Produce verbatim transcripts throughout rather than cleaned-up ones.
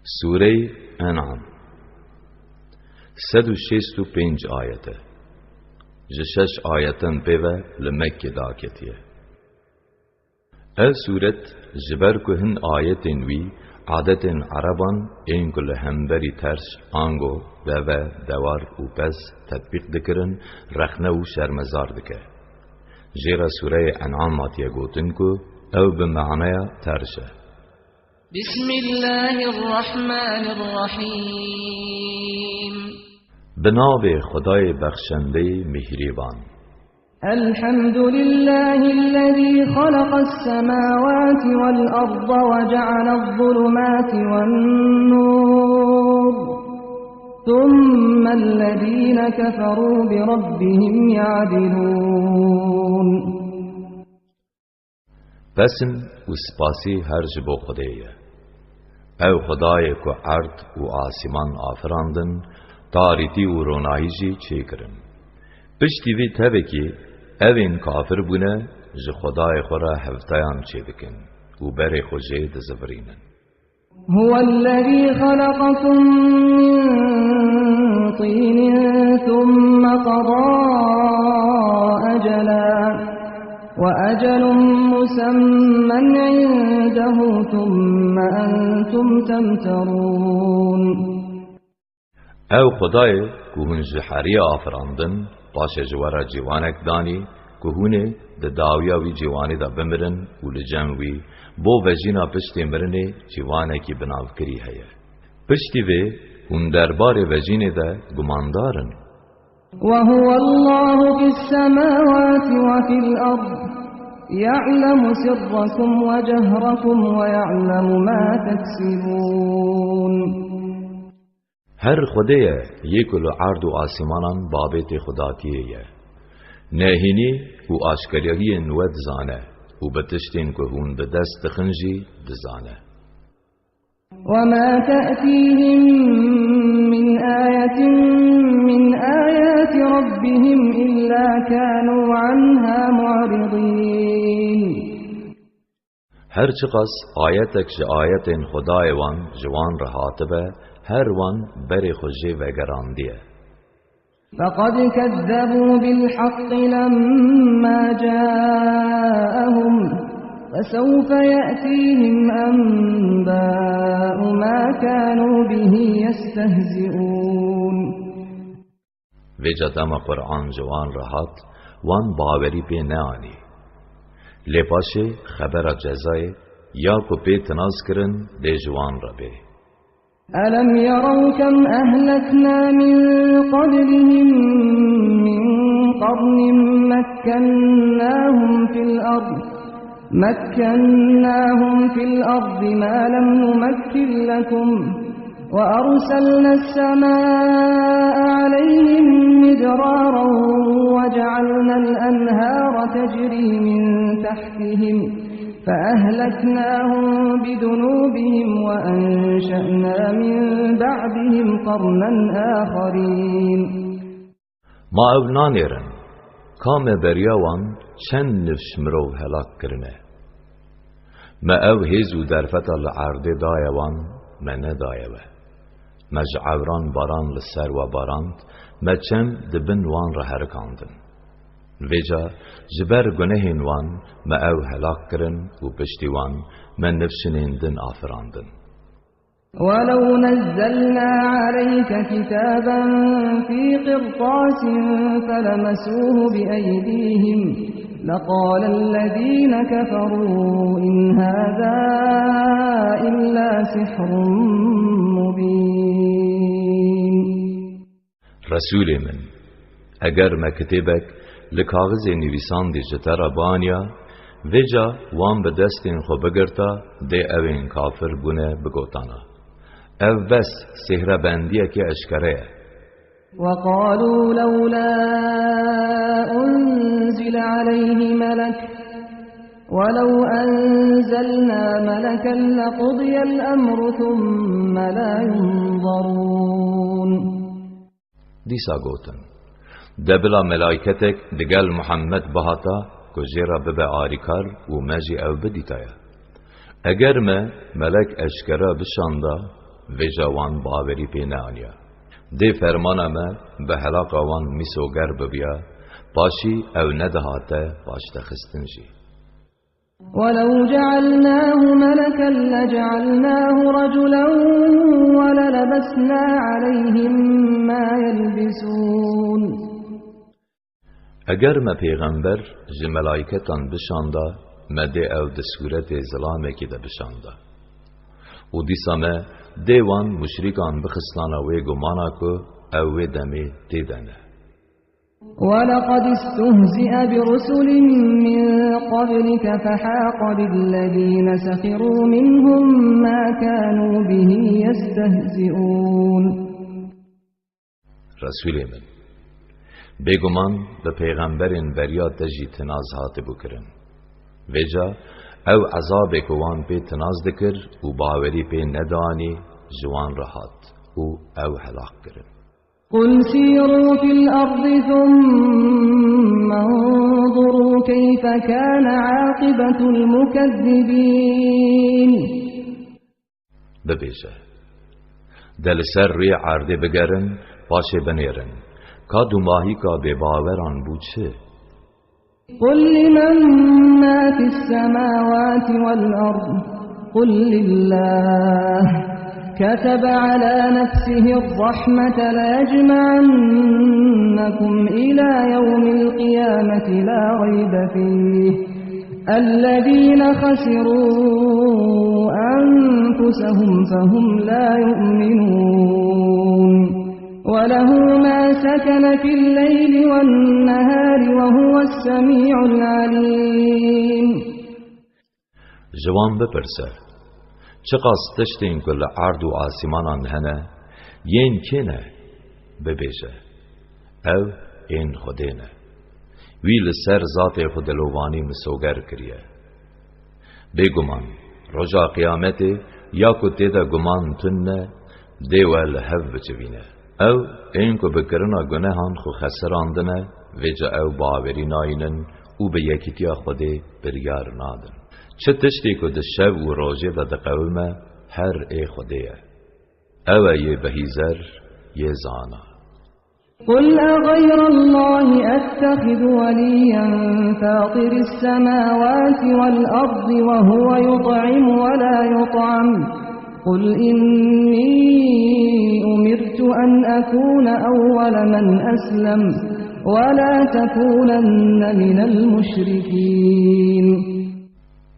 Sûreyê En'am. Sed û şêst û pênc ayet e. Ji şeş ayetan pê ve li Mekkê daketiye. Ev sûret, ji ber ku hin ayetên wî adetên ereban ên ku li hemberî terş, ango, deve, dewar û pez tetbîq dikirin, rexne û şermezar dike. Jê re sûreyê En'am hatiye gotin ku ew bi maneya terş e. بسم الله الرحمن الرحيم. Bi navê Xwedayê Bexşendeyê Mîhrîban. الحمد لله الذي خلق السماوات والأرض وجعل الظلمات والنور ثم الذين كفروا بربهم يعدلون. Pesin û spasî her ji bo Xwedê ye. Ew Xwedayê ku erd û asîman afirandin, tarîtî û ronahî jî çêkirin. Piştî vî tevekî ev ên kafir bûne, ji Xwedayê xwe re hevtayan çêdikin û berê xwe jê dizivirînin. هو الذي خلقكم من طين ثم قضى أجلا وأجل مسمى عنده ثم أنتم تمترون. Ew Xwedayê ku hûn ji heriyê afirandin, paşê ji we re cîwanek danî, ku hûn ê di dawiya wî cîwanê de bimirin û li cem wî bo vejîna piştê mirinê cîwanekî binavkirî heye. Piştî vê hûn derbarê vejînê de gumandar in. وهو الله في السماوات وفي الأرض يعلم سركم وجهركم ويعلم ما تكسبون. Her Xwedê ye, yê ku li erd û asîmanan babêtê xwedatiyê ye. Nehênî û aşkeriyên we dizane û bi tiştên ku hûn bi dest dixin jî dizane. وما تأتيهم من آية من آيات ربهم إلا كانوا عنها معرضين. Her çiqas ayetek ji ayetên Xwedayê wan ji wan re hatibe, her wan berê xwe jê vegerandiye. فقد كذبوا بالحق لما جاءهم فسوف يأتيهم أنباء ما كانوا به يستهزئون. Vêca dema Quran ji wan re hat, wan bawerî pê neanî. Lê paşê xebera cezayê ya ku pê tinaz kirin dê ji wan re bê. ألم يروا كم أهلكنا من قبلهم من قرن مكناهم في الأرض مكناهم في الأرض ما لم نمكن لكم وأرسلنا السماء عليهم مدرارا وجعلنا الأنهار تجري من تحتهم فأهلكناهم بذنوبهم وأنشأنا من بعدهم قرنا آخرين. Ma ew nanêrin, ka me beriya wan çend nifş mirov helak kirine? Me ew hêz û derfeta li erdê daye wan, me nedaye we. Me ji ewran baran li ser we barand, me çend di bin wan re herikandin. Vêca ji ber gunehên wan me ew helak kirin û piştî wan me nifşinên din afirandin. ولو نزلنا عليك كتابا في قرطاس فلمسوه بأيديهم لقال الذين كفروا إن هذا إلا سحر مبين. Resûlê min, eger me kitêbek li kaxizê nivîsandî ji te re bianiya, vêca wan bi destên xwe bigirta, dê ewên kafir bûne bigotana, ev bes sihrebendiyekê eşkere ye. وقالوا لولا أنزل عليه ملك ولو أنزلنا ملكا لقضي الأمر ثم لا ينظرون. Dîsa gotin, de bila melaîketek digel Muhammed bihata ku jê re bibe arîkar û me jî ew bidîtaya. Eger me melek eşkera bişanda, Vêca wan bawerî pê neaniya. Dê fermana me bi helaka wan mîsoger bibiya, paşî ew nedihate paştexistin jî. ولو جعلناه ملكا لجعلناه رجلا وللبسنا عليهم ما يلبسون. Eger me pêxember ji melaîketan bişanda, me dê ew di sûretê zilamekî de bişanda. Û dîsa me dê wan muşrîkan bixistana wê gumana ku ew wê demê tê de ne. ولقد استهزئ برسل من قبلك فحاق بالذين سخروا منهم ما كانوا به يستهزئون. Resûlê min, bêguman bi pêxemberên beriya te jî tinaz hatibû kirin. Vêca ew ezabê ku wan pê tinaz dikir û bawerî pê nedanî ji wan re hat û ew helaq kirin. قل سيروا في الأرض ثم انظروا كيف كان عاقبة المكذبين. Bibêje, de li ser rûyê erdê bigerin, paşê binêrin, ka dûmahîka bêbaweran bû çi? قل لمن ما في السماوات والأرض قل لله كتب على نفسه الرحمة ليجمعنكم إلى يوم القيامة لا ريب فيه الذين خسروا أنفسهم فهم لا يؤمنون. وله ما سكن في الليل والنهار وهو السميع العليم. Ji wan bipirse, çiqas tiştên ku li erd û asîmanan hene, yên kê ne? Bibêje, ew ên Xwedê ne. Wî li ser zatê xwe dilovanî misoger kiriye. Bêguman, roja qiyametê ya ku tê de guman tune, dê we li hev bicivîne. Ew ên ku bi kirina gunehan xwe xesirandine, vêca ew bawerî nayînin û bi yekîtiya Xwedê biryar nadin. Çi tiştê ku di şev û rojê de diqewime, her ê Xwedê ye. Ew e yê behîzer, yê zana. قل أغير الله أتخذ وليا فاطر السماوات والأرض وهو يطعم ولا يطعم قل إني أمرت أن أكون أول من أسلم ولا تكونن من المشركين.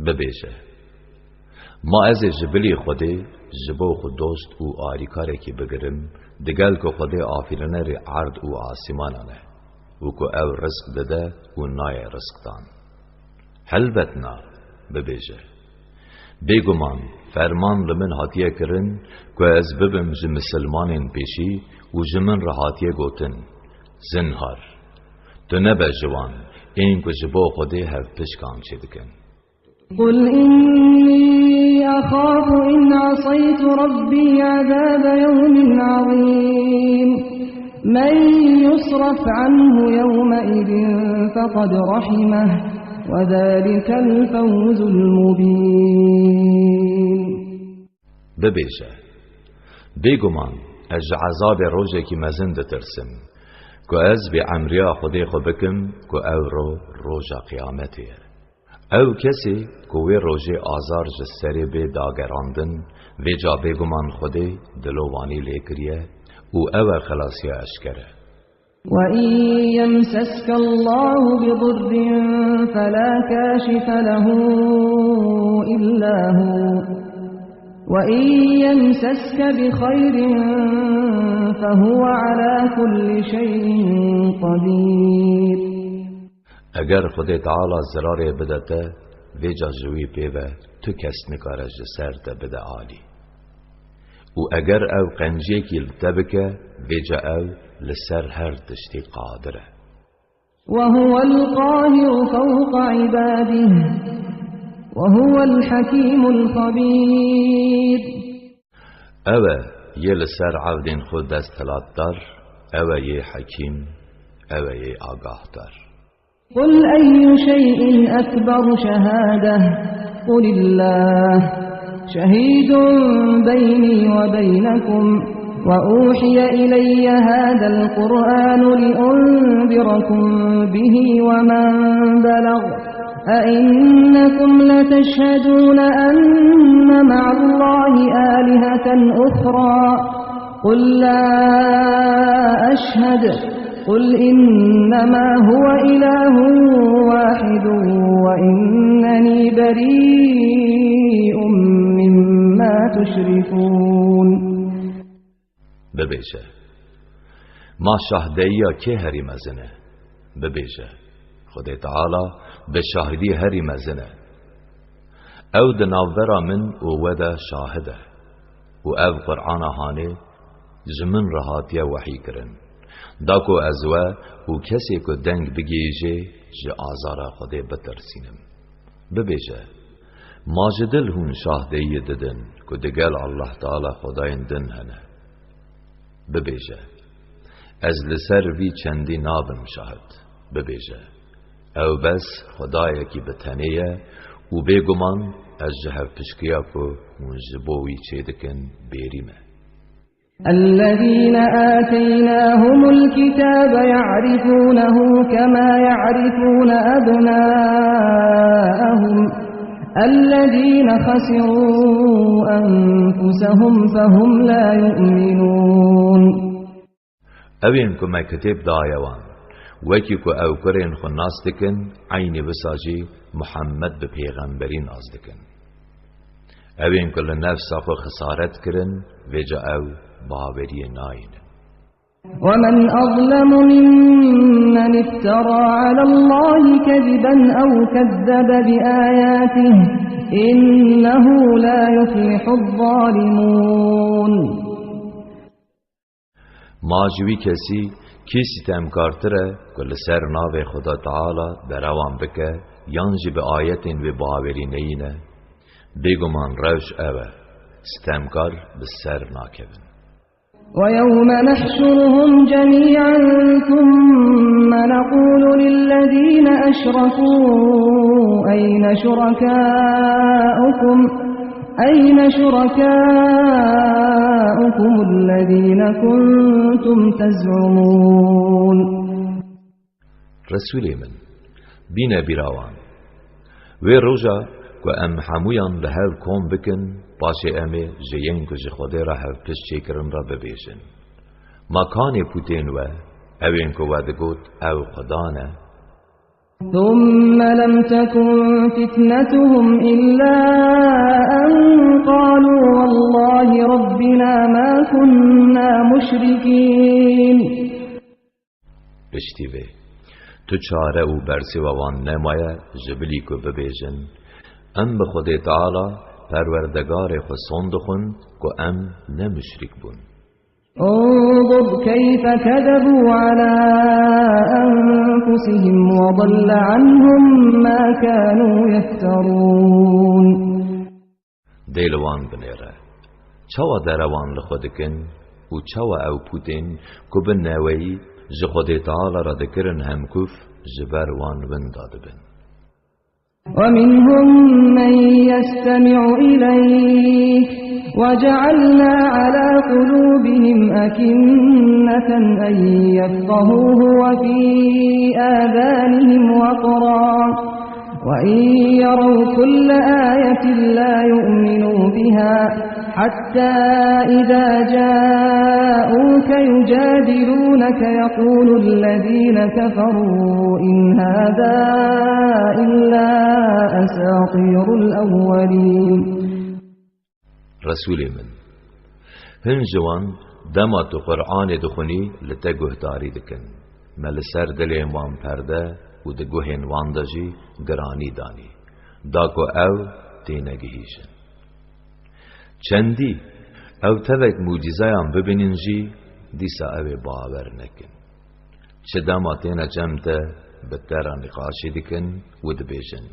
Bibêje, ma ez ê ji bilî Xwedê ji bo xwe dost û alîkarekî bigirim, digel ku Xwedê afîrinerê erd û asîmanan e û ku ew rizq dide û nayê rizqdan? Helbet na, bibêje. Bêguman, ferman li min hatiye kirin ku ez bibim ji misilmanên pêşî û ji min re hatiye gotin, zinhar, tu nebe ji wan ên ku ji bo Xwedê hevpişkan çêdikin. قل إني أخاف إن عصيت ربي عذاب يوم عظيم. من يصرف عنه يومئذ فقد رحمه وذلك الفوز المبين. Bibêje, bêguman ez ji ezabê rojekî mezin ditirsim, ku ez bêemriya Xwedê xwe bikim, ku ew ro roja qiyametê ye. Ew kesê ku wê rojê azar ji serê bê dagerandin, vêca bêguman Xwedê dilovanî lê kiriye û ew e xelasiya eşkere. وإن يمسسك الله بضر فلا كاشف له إلا هو وإن يمسسك بخير فهو على كل شيء قدير. Eger Xwedê Teala zirarê bide te, vêca ji wî pê ve tu kes nikare ji ser te bide alî. Û eger ew qenciyekî li te bike, vêca ew li ser her tiştî qadir e. وهو القاهر فوق عباده وهو الحكيم الخبير. Ew e yê li ser evdên xwe desthilatdar, ew e yê hekîm, ew e yê agahdar. قل أي شيء أكبر شهادة قل الله شهيد بيني وبينكم وأوحي إلي هذا القرآن لأنذركم به ومن بلغ أئنكم لتشهدون أن مع الله آلهة أخرى قل لا أشهد قل إنما هو إله واحد وإنني بريء مما تشركون. Bibêje, ma şahdeyiya kê herî mezin e? Bibêje, Xwedê Teala bi şahidî herî mezin e. Ew di navbera min û we de şahid e û ev Qur'ana hanê ji min re hatiye wehî kirin, da ku ez we û kesê ku deng bigihîjê ji azara Xwedê bitirsînim. Bibêje, ma ji dil hûn şahdeyî didin ku digel Allah Teala xwedayên din hene? Bibêje, ez li ser vî çendî nabim şahid. Bibêje, ew bes Xwedayekî bi tenê ye û bêguman ez ji hevpişkiya ku hûn ji bo wî çêdikin bêrî me. الذين آتيناهم الكتاب يعرفونه كما يعرفون أبناءهم الذين خسروا أنفسهم فهم لا يؤمنون. Ew ên ku me kitêb daye wan, wekî ku ew kurên xwe nas dikin, eynî wisa jî Muhammed bi pêxemberî nas dikin. Ew ên ku li nefsa xwe xisaret kirin, vêca ew baweriyê nayînin. ومن أظلم ممن افترى على الله كذبا أو كذب بآياته إنه لا يفلح الظالمون. Ma ji wî kesî kî sîtemkartir e ku li ser navê Xweda Teala derewan bike yan jî bi ayetên wê bawerî neyîne? Bêguman rewş ew e, sîtemkar bi ser nakevin. ويوم نحشرهم جميعا ثم نقول للذين أشركوا أين شركاؤكم أين شركاؤكم الذين كنتم تزعمون. Resûlê min, bîne bîra wan. Wê roja ku em hemûyan li hev kom bikin, paşê em ê ji yên ku ji Xwedê re hevpişt çêkirin re bibêjin, ma kanê pûtên we, ew ên ku we digot ew xuda ne? ثم لم تكن فتنتهم إلا أن قالوا والله ربنا ما كنا مشركين. Piştî vê, tu çare û bersê we wan nemaye ji bilî ku bibêjin, em bi Xwedê Teala, Perwerdegarê xwe, son dixwin ku em ne muşrîk bûn. انظر كيف كذبوا على أنفسهم وضل عنهم ما كانوا يفترون. Dê li wan binêre. Çawa derewan li xwe dikin û çawa ew pûtên ku bi neweyî ji Xwedê Teala re dikirin hemkuf, ji ber wan winda dibin. ومنهم من يستمع إليك وجعلنا على قلوبهم أكنة أن يفقهوه وفي آذانهم وقرا وإن يروا كل آية لا يؤمنوا بها حتى إذا جاءوك يجادلونك يقول الذين كفروا إن هذا إلا أساطير الأولين. Resûlê min, hin ji wan dema tu Qur'anê dixwinî li te guhdarî dikin. Me li ser dilên wan perde û di guhên wan de jî giranî danî, da ku ew tênegihîjin. Çendî ew tevek mucîzeyan bibînin jî, dîsa ew ê bawer nekin. Çi dema têne cem te, bi te re nîqaşî dikin û dibêjin,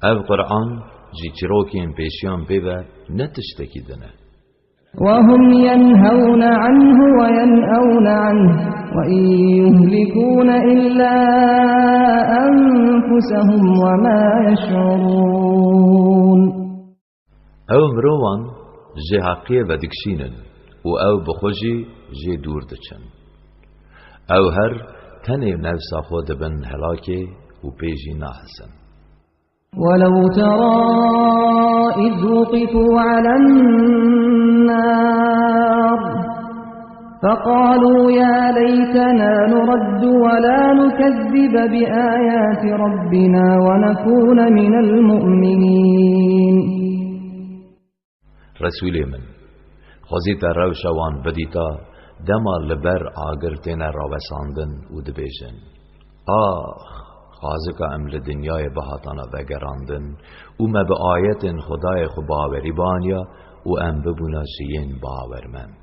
ev Qur'an ji çîrokên pêşiyan pê ve ne tiştekî din e. وهم ينهون عنه وينأون عنه وإن يهلكون إلا أنفسهم وما يشعرون. Ew mirovan ji heqiyê vedikişînin û ew bi xwe jî jê dûr diçin. Ew her tenê nefsa xwe dibin helakê û pê jî nahesin. ولو ترى إذ وقفوا على النار فقالوا يا ليتنا نرد ولا نكذب بآيات ربنا ونكون من المؤمنين. Resûlê min, xwezî te rewşa wan bidîta, dema li ber agir têne rawesandin û dibêjin: Ax, xwazika em li dinyayê bihatana vegerandin û me bi ayetên Xwedayê xwe bawerî bianiya û em bibûna ji yên bawermend.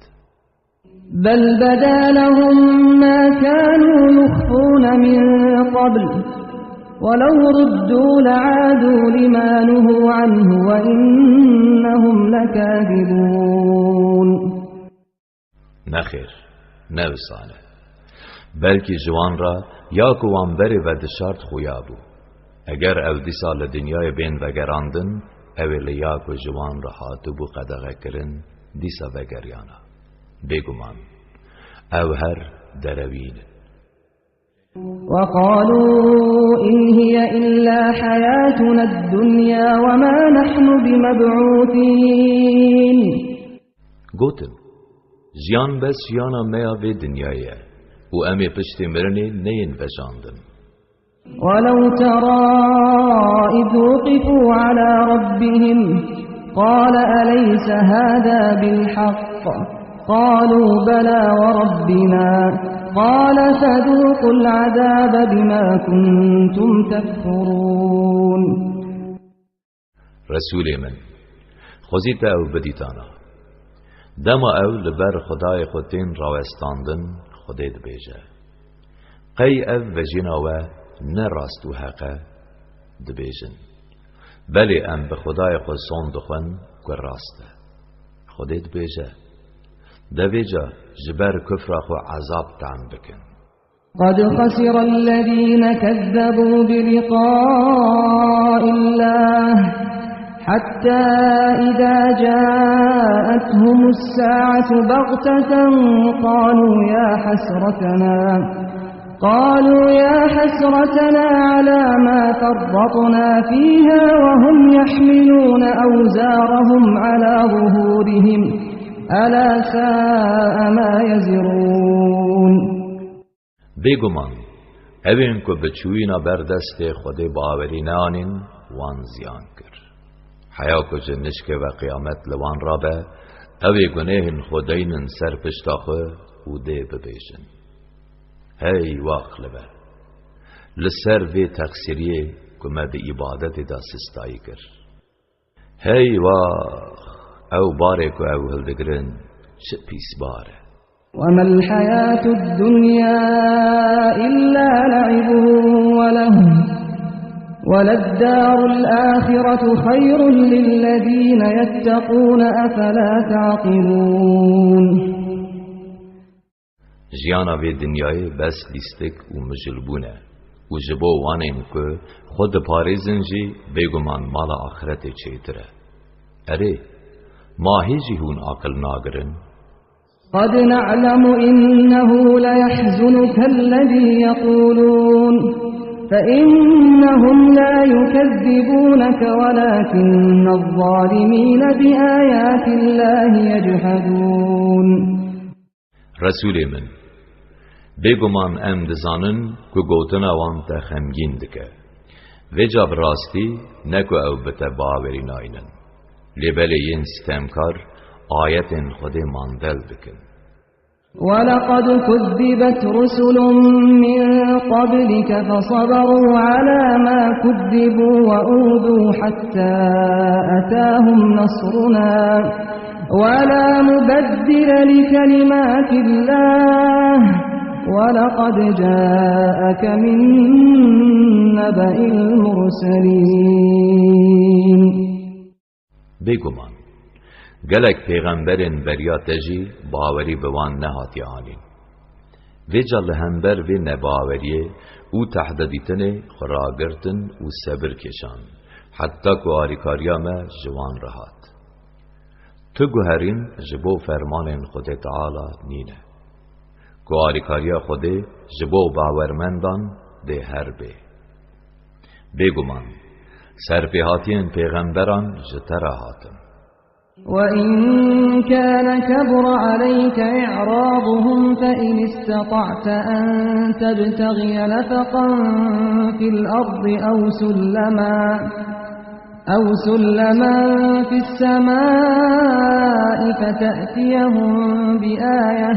بل بدا لهم ما كانوا يخفون من قبل ولو ردوا لعادوا لما نهوا عنه وإنهم لكاذبون. Nexêr, ne wisa ne. Belkî ji wan re ya ku wan berê ve dişart xuya bû. Eger ew dîsa li dinyayê bên vegerandin, ew ê li ya ku ji wan re hatibû qedexekirin, dîsa vegeriyana. Bêguman, ew her derewîn in. وقالوا إن هي إلا حياتنا الدنيا وما نحن بمبعوثين. Gotin: Jiyan bes jiyana me ya vê dinyayê ye û em ê piştî mirinê neyên vejandin. ولو ترى إذ وقفوا على ربهم قال أليس هذا بالحق قالوا بلى وربنا قال فذوقوا العذاب بما كنتم تكفرون. Resûlê min, xwezî te ew bidîtana. Dema ew li ber Xwedayê xwe tên rawestandin, Xwedê dibêje: Qey ev vejîna we ne rast û heq e? Dibêjin: Belê, em bi Xwedayê xwe son dixwin ku rast e. Xwedê dibêje: De vêca ji ber kufra xwe ezab tam bikin. قد خسر الذين كذبوا بلقاء الله حتى إذا جاءتهم الساعة بغتة قالوا يا حسرتنا، قالوا يا حسرتنا على ما فرطنا فيها وهم يحملون أوزارهم على ظهورهم ألا ساء ما يزرون. Bêguman, ewên ku bi çûyîna ber destê Xwedê bawerî neanîn, wan ziyan kir. Heya ku ji nişkê ve qiyamet li wan rabe, ew ê gunehên xwe deynin ser pişta xwe û dê bibêjin: Hey wax li me! Li ser vê teqsîriyê ku me di îbadetê de sistayî kir. Hey wax! Ew barê ku ew hildigirin, çi pîs bar e! وما الحياة الدنيا إلا لعب ولهو وللدار الآخرة خير للذين يتقون أفلا تعقلون. Jiyana vê dinyayê bes lîstik û mijilbûn e û ji bo wanên ku xwe diparêzin jî bêguman mala axretê çêtir e. Erê, ma hê jî hûn aqil nagirin? قد نعلم إنه ليحزنك الذي يقولون فإنهم لا يكذبونك ولكن الظالمين بآيات الله يجحدون. Resûlê min, bêguman em dizanin ku gotina wan te xemgîn dike. Vêca bi rastî ne ku ew bi te bawerî naynin. Lê belê yên sitemkar ayetên Xwedê mandel dikin. ولقد كذبت رسل من قبلك فصبروا على ما كذبوا وأوذوا حتى أتاهم نصرنا ولا مبدل لكلمات الله ولقد جاءك من نبأ المرسلين. Bêguman, gelek pêxemberên beriya te jî bawerî bi wan nehatiye anîn. Vêca li hember vê nebaweriyê û tehdedîtinê xwe ragirtin û sebir kêşan, heta ku alîkariya me ji wan re hat. Tu guherîn ji bo fermanên Xwedê Teala nîne. Ku alîkariya Xwedê ji bo bawermendan dê her bê. Bêguman, serpêhatiyên pêxemberan ji te re hatin. وإن كان كبر عليك إعراضهم فإن استطعت أن تبتغي نفقا في الأرض أو سلما، أو سلما في السماء فتأتيهم بآية،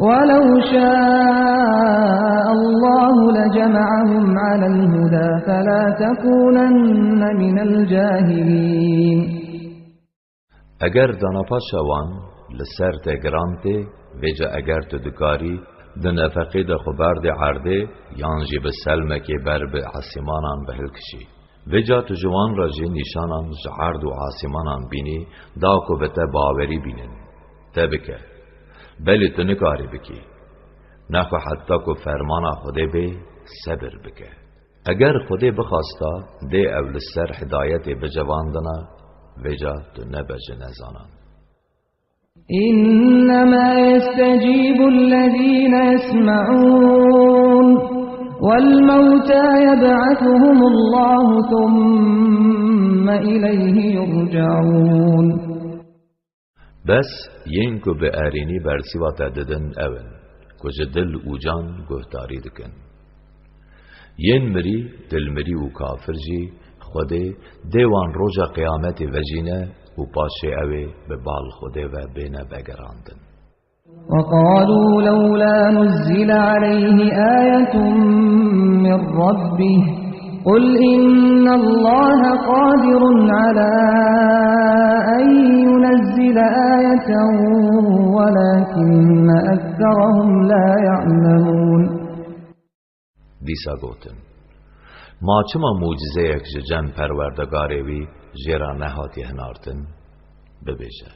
ولو شاء الله لجمعهم على الهدى فلا تكونن من الجاهلين. Eger dana paşa wan li ser te giran tê, vêca eger tu dikarî, di nefeqê de xwe berdê erdê, yan jî bi selmekê ber bi esîmanan bihilkişî. Vêca tu ji wan re jî nîşanan ji erd û esîmanan bînî, da ku bi te bawerî bînin. Te bike. Belê tu nikarî bikî. Nexwe heta ku fermana Xwedê bê, sebir bike. Eger Xwedê bixwasta, dê ew li ser hidayetê bicivandina, vêca tu nebe ji nezanan. إنما يستجيب الذين يسمعون والموتى يبعثهم الله ثم إليه يرجعون. Bes yên ku bi erênî bersiva te didin ew in, ku ji dil û can guhdarî dikin. Yên mirî, dilmirî û kafir jî Xwedê dê wan roja qiyametê vejîne û paşê ew ê bi bal Xwedê ve bêne vegerandin. وقالوا لولا نزل عليه آية من ربه قل إن الله قادر على أن ينزل آية ولكن أكثرهم لا يعلمون. Dîsa gotin, ma çima mucizeyek ji cem Perwerdegarê wî jê re nehatiye hinartin? Bibêje,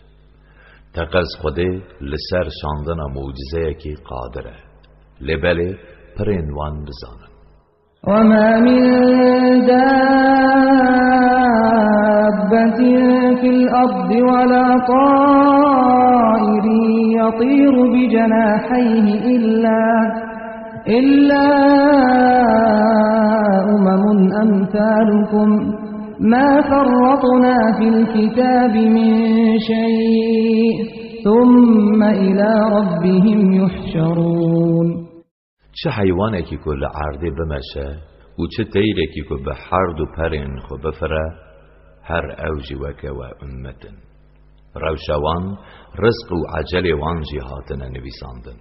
teqez Xwedê li ser şandina mucizeyekî qadir e. Lê belê pirên wan bizanin. وما من دابة في الأرض ولا طائر يطير بجناحيه إلا إلا أمم أمثالكم ما فرطنا في الكتاب من شيء ثم إلى ربهم يحشرون. Çi heywanekî ku li erdê bimeşe û çi teyrekî ku bi herd û perên xwe bifire, her ew jî weke we ummet in. Rewşa wan, rizq û ecelê wan jî hatine nivîsandin.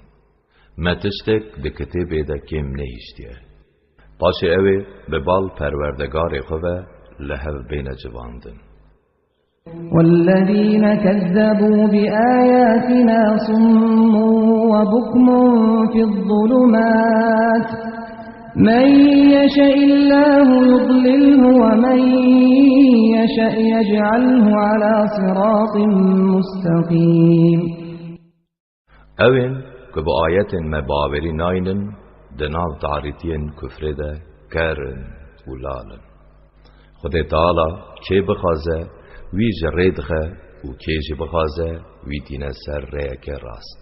Me tiştek di kitêbê de kêm nehiştiye. Paşê ew ê bi bal Perwerdegarê xwe ve li hev bêne civandin. والذين كذبوا بآياتنا صم وبكم في الظلمات من يشأ الله يضلله ومن يشأ يجعله على صراط مستقيم. Ew ên ku bi ayetên me bawerî naynin, di nav tarîtiyên kufrê de ker in û lal in. Xwedê Teala kê bixwaze, wî ji rê dixe û kê jî bixwaze, wî tîne ser rêyeke rast.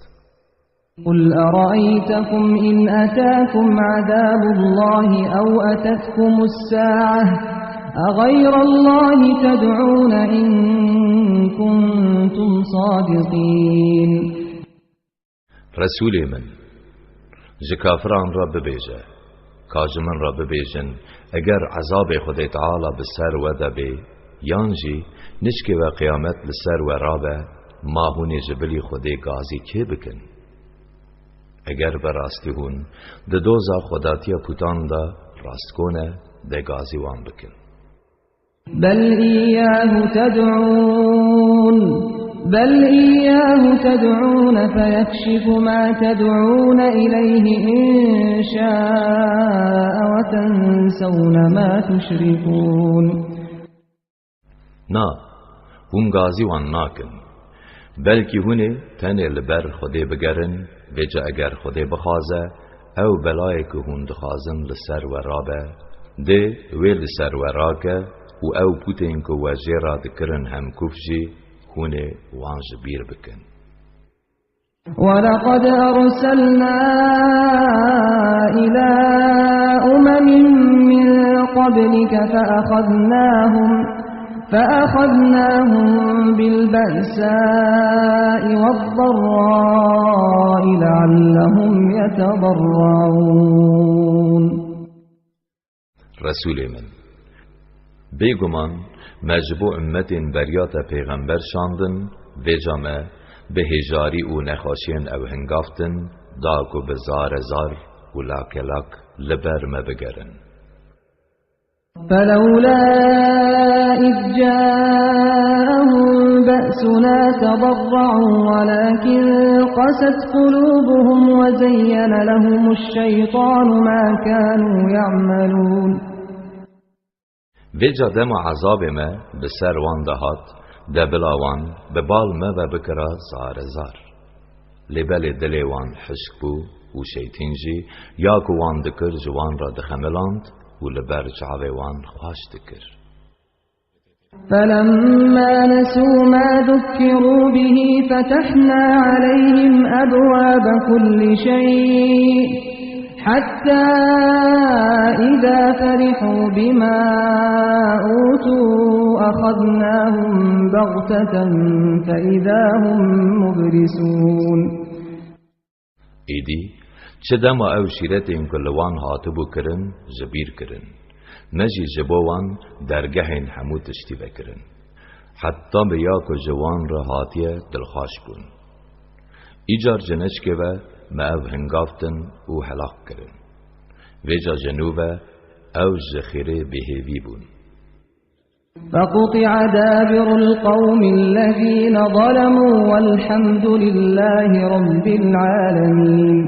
قل أرأيتكم إن أتاكم عذاب الله أو أتتكم الساعة أغير الله تدعون إن كنتم صادقين. Resûlê min, ji kafiran re bibêje, ka ji min re bibêjin, eger ezabê Xwedê Teala bi ser we de bê, yan jî nişkê we qiyamet li ser we rabe, ma hûn ê ji bilî Xwedê gazî kê bikin? Eger bi rastî hûn di doza xwedatiya putan de rastgo ne, de gazî wan bikin. بل إياه تدعون، بل إياه تدعون فيكشف ما تدعون إليه إن شاء وتنسون ما تشركون. Na, hûn gazî wan nakin. Belkî hûn ê tenê li ber Xwedê bigerin, vêca eger Xwedê bixwaze, ew belayê ku hûn dixwazin li ser we rabe, dê wê li ser we rake û ew pûtên ku we jê re dikirin hemkuf jî, Hûn ê wan ji bîr bikin. ولقد أرسلنا إلى أمم من قبلك فأخذناهم، فأخذناهم بالبأساء والضراء لعلهم يتضرعون. Resûlê min, bêguman me ji bo ummetên beriya te pêxember şandin, vêca me bi hêjarî û nexweşiyên ew hingaftin da ku bi zare zar û lake lak li ber me bigerin. فلولا إذ جاءهم بأسنا تضرعوا ولكن قست قلوبهم وزين لهم الشيطان ما كانوا يعملون. Vêca dema ezabê me bi ser wan de hat, de bila wan bi bal me ve bikira zare zar. Lê belê dilê wan hişk bû û şeytîn jî ya ku wan dikir ji wan re dixemiland û li ber çavê wan xwaş dikir. فلما نسوا ما ذكروا به فتحنا عليهم أبواب كل شيء حتى إذا فرحوا بما أوتوا أخذناهم بغتة فإذا هم مبلسون. Êdî, çi dema ew şîretên ku li wan hatibû kirin, ji bîr kirin, me jî ji bo wan dergehên hemû tiştî vekirin. Heta bi ya ku ji wan re hatiye dilxweş bûn. Îcar ji neçkê ve me ev hingaftin û helaq kirin. Vêca ji nû ve ew ji xêrê bêhêvî bûn. فقطع دابر القوم الذين ظلموا والحمد لله رب العالمين.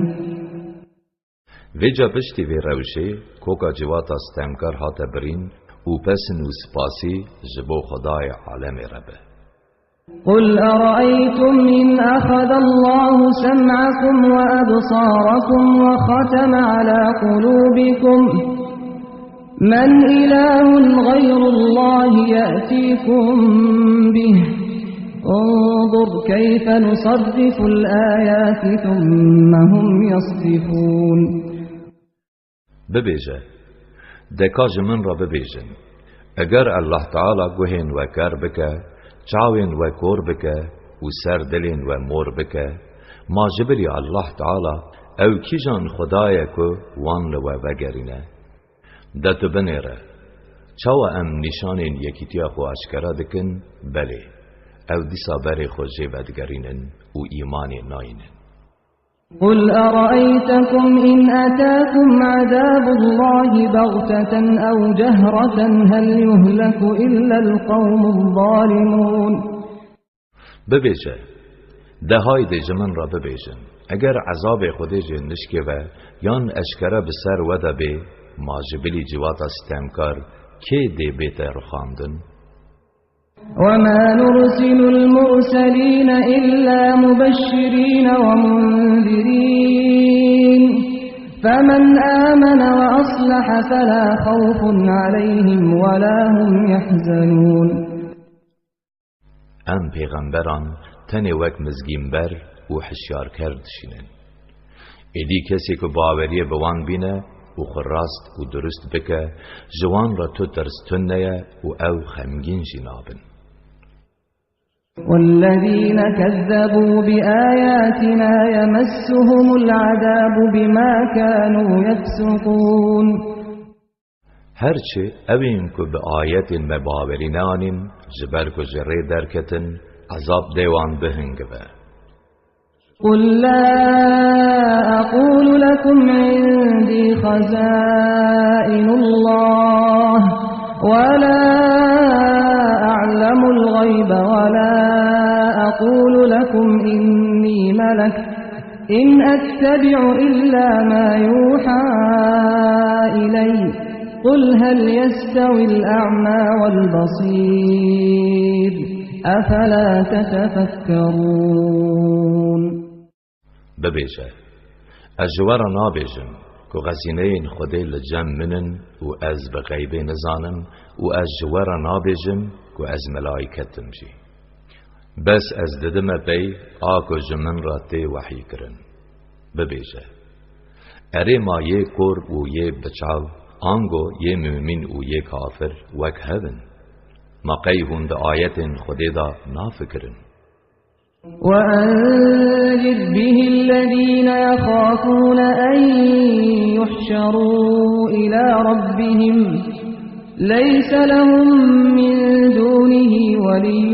Vêca piştî vê rewşê koka civata sitemkar hate birîn û pesn û spasî ji bo Xwedayê alemê re be. قل أرأيتم إن أخذ الله سمعكم وأبصاركم وختم على قلوبكم من إله غير الله يأتيكم به انظر كيف نصرف الآيات ثم هم يصدفون. Bibêje, de ka ji min re bibêjin, eger Allah Teala guhên we ker bike, çawên we kor bike û ser dilên we mor bike, ma ji bilî Allah Teala ew kîjan Xuda ye ku wan li we vegerîne? De tu binêre, çawa em nîşanên yekîtiya xwe aşkera dikin? Belê, ew dîsa berê xwe jê vedigerînin û îmanê nayînin. قل أرأيتكم إن أتاكم عذاب الله بغتة أو جهرة هل يهلك إلا القوم الظالمون. Bibêje, de haydê ji min re bibêjin, eger ezabê Xwedê ji nişkê ve yan eşkere bi ser we de bê, ma ji bilî civata sitemkar kê dê bête rixandin? وما نرسل المرسلين إلا مبشرين ومنذرين فمن آمن وأصلح فلا خوف عليهم ولا هم يحزنون. Em pêxemberan tenê wek mizgînber û hişyarker dişînin. Êdî kesê ku baweriyê bi wan bîne û xwe rast û durust bike, ji wan re tu tirs tune ye û ew xemgîn jî nabin. والذين كذبوا بآياتنا يمسهم العذاب بما كانوا يفسقون. Her çi ewên ku bi ayetên me bawerî neanîn, ji ber ku ji rê derketin, ezab dê wan bihingive. قل لا أقول لكم عندي خزائن الله ولا أعلم الغيب ولا أقول لكم إني ملك إن أتبع إلا ما يوحى إلي قل هل يستوي الأعمى والبصير أفلا تتفكرون. Bibêje, ez ji we re nabêjim ku xezîneyên Xwedê li cem min in û ez bi xeybê nizanim û ez ji we re nabêjim ku ez melayket im jî. Bes ez didime pey a ku ji min re tê wehyîkirin. Bibêje: Erê, ma yê kor û yê biçav, ango yê mumîn û yê kafir wek hev in? Ma qey hûn di ayetên Xwedê de nafikirin? وأنذر به الذين يخافون أن يحشروا إلى ربهم ليس لهم من دونه ولي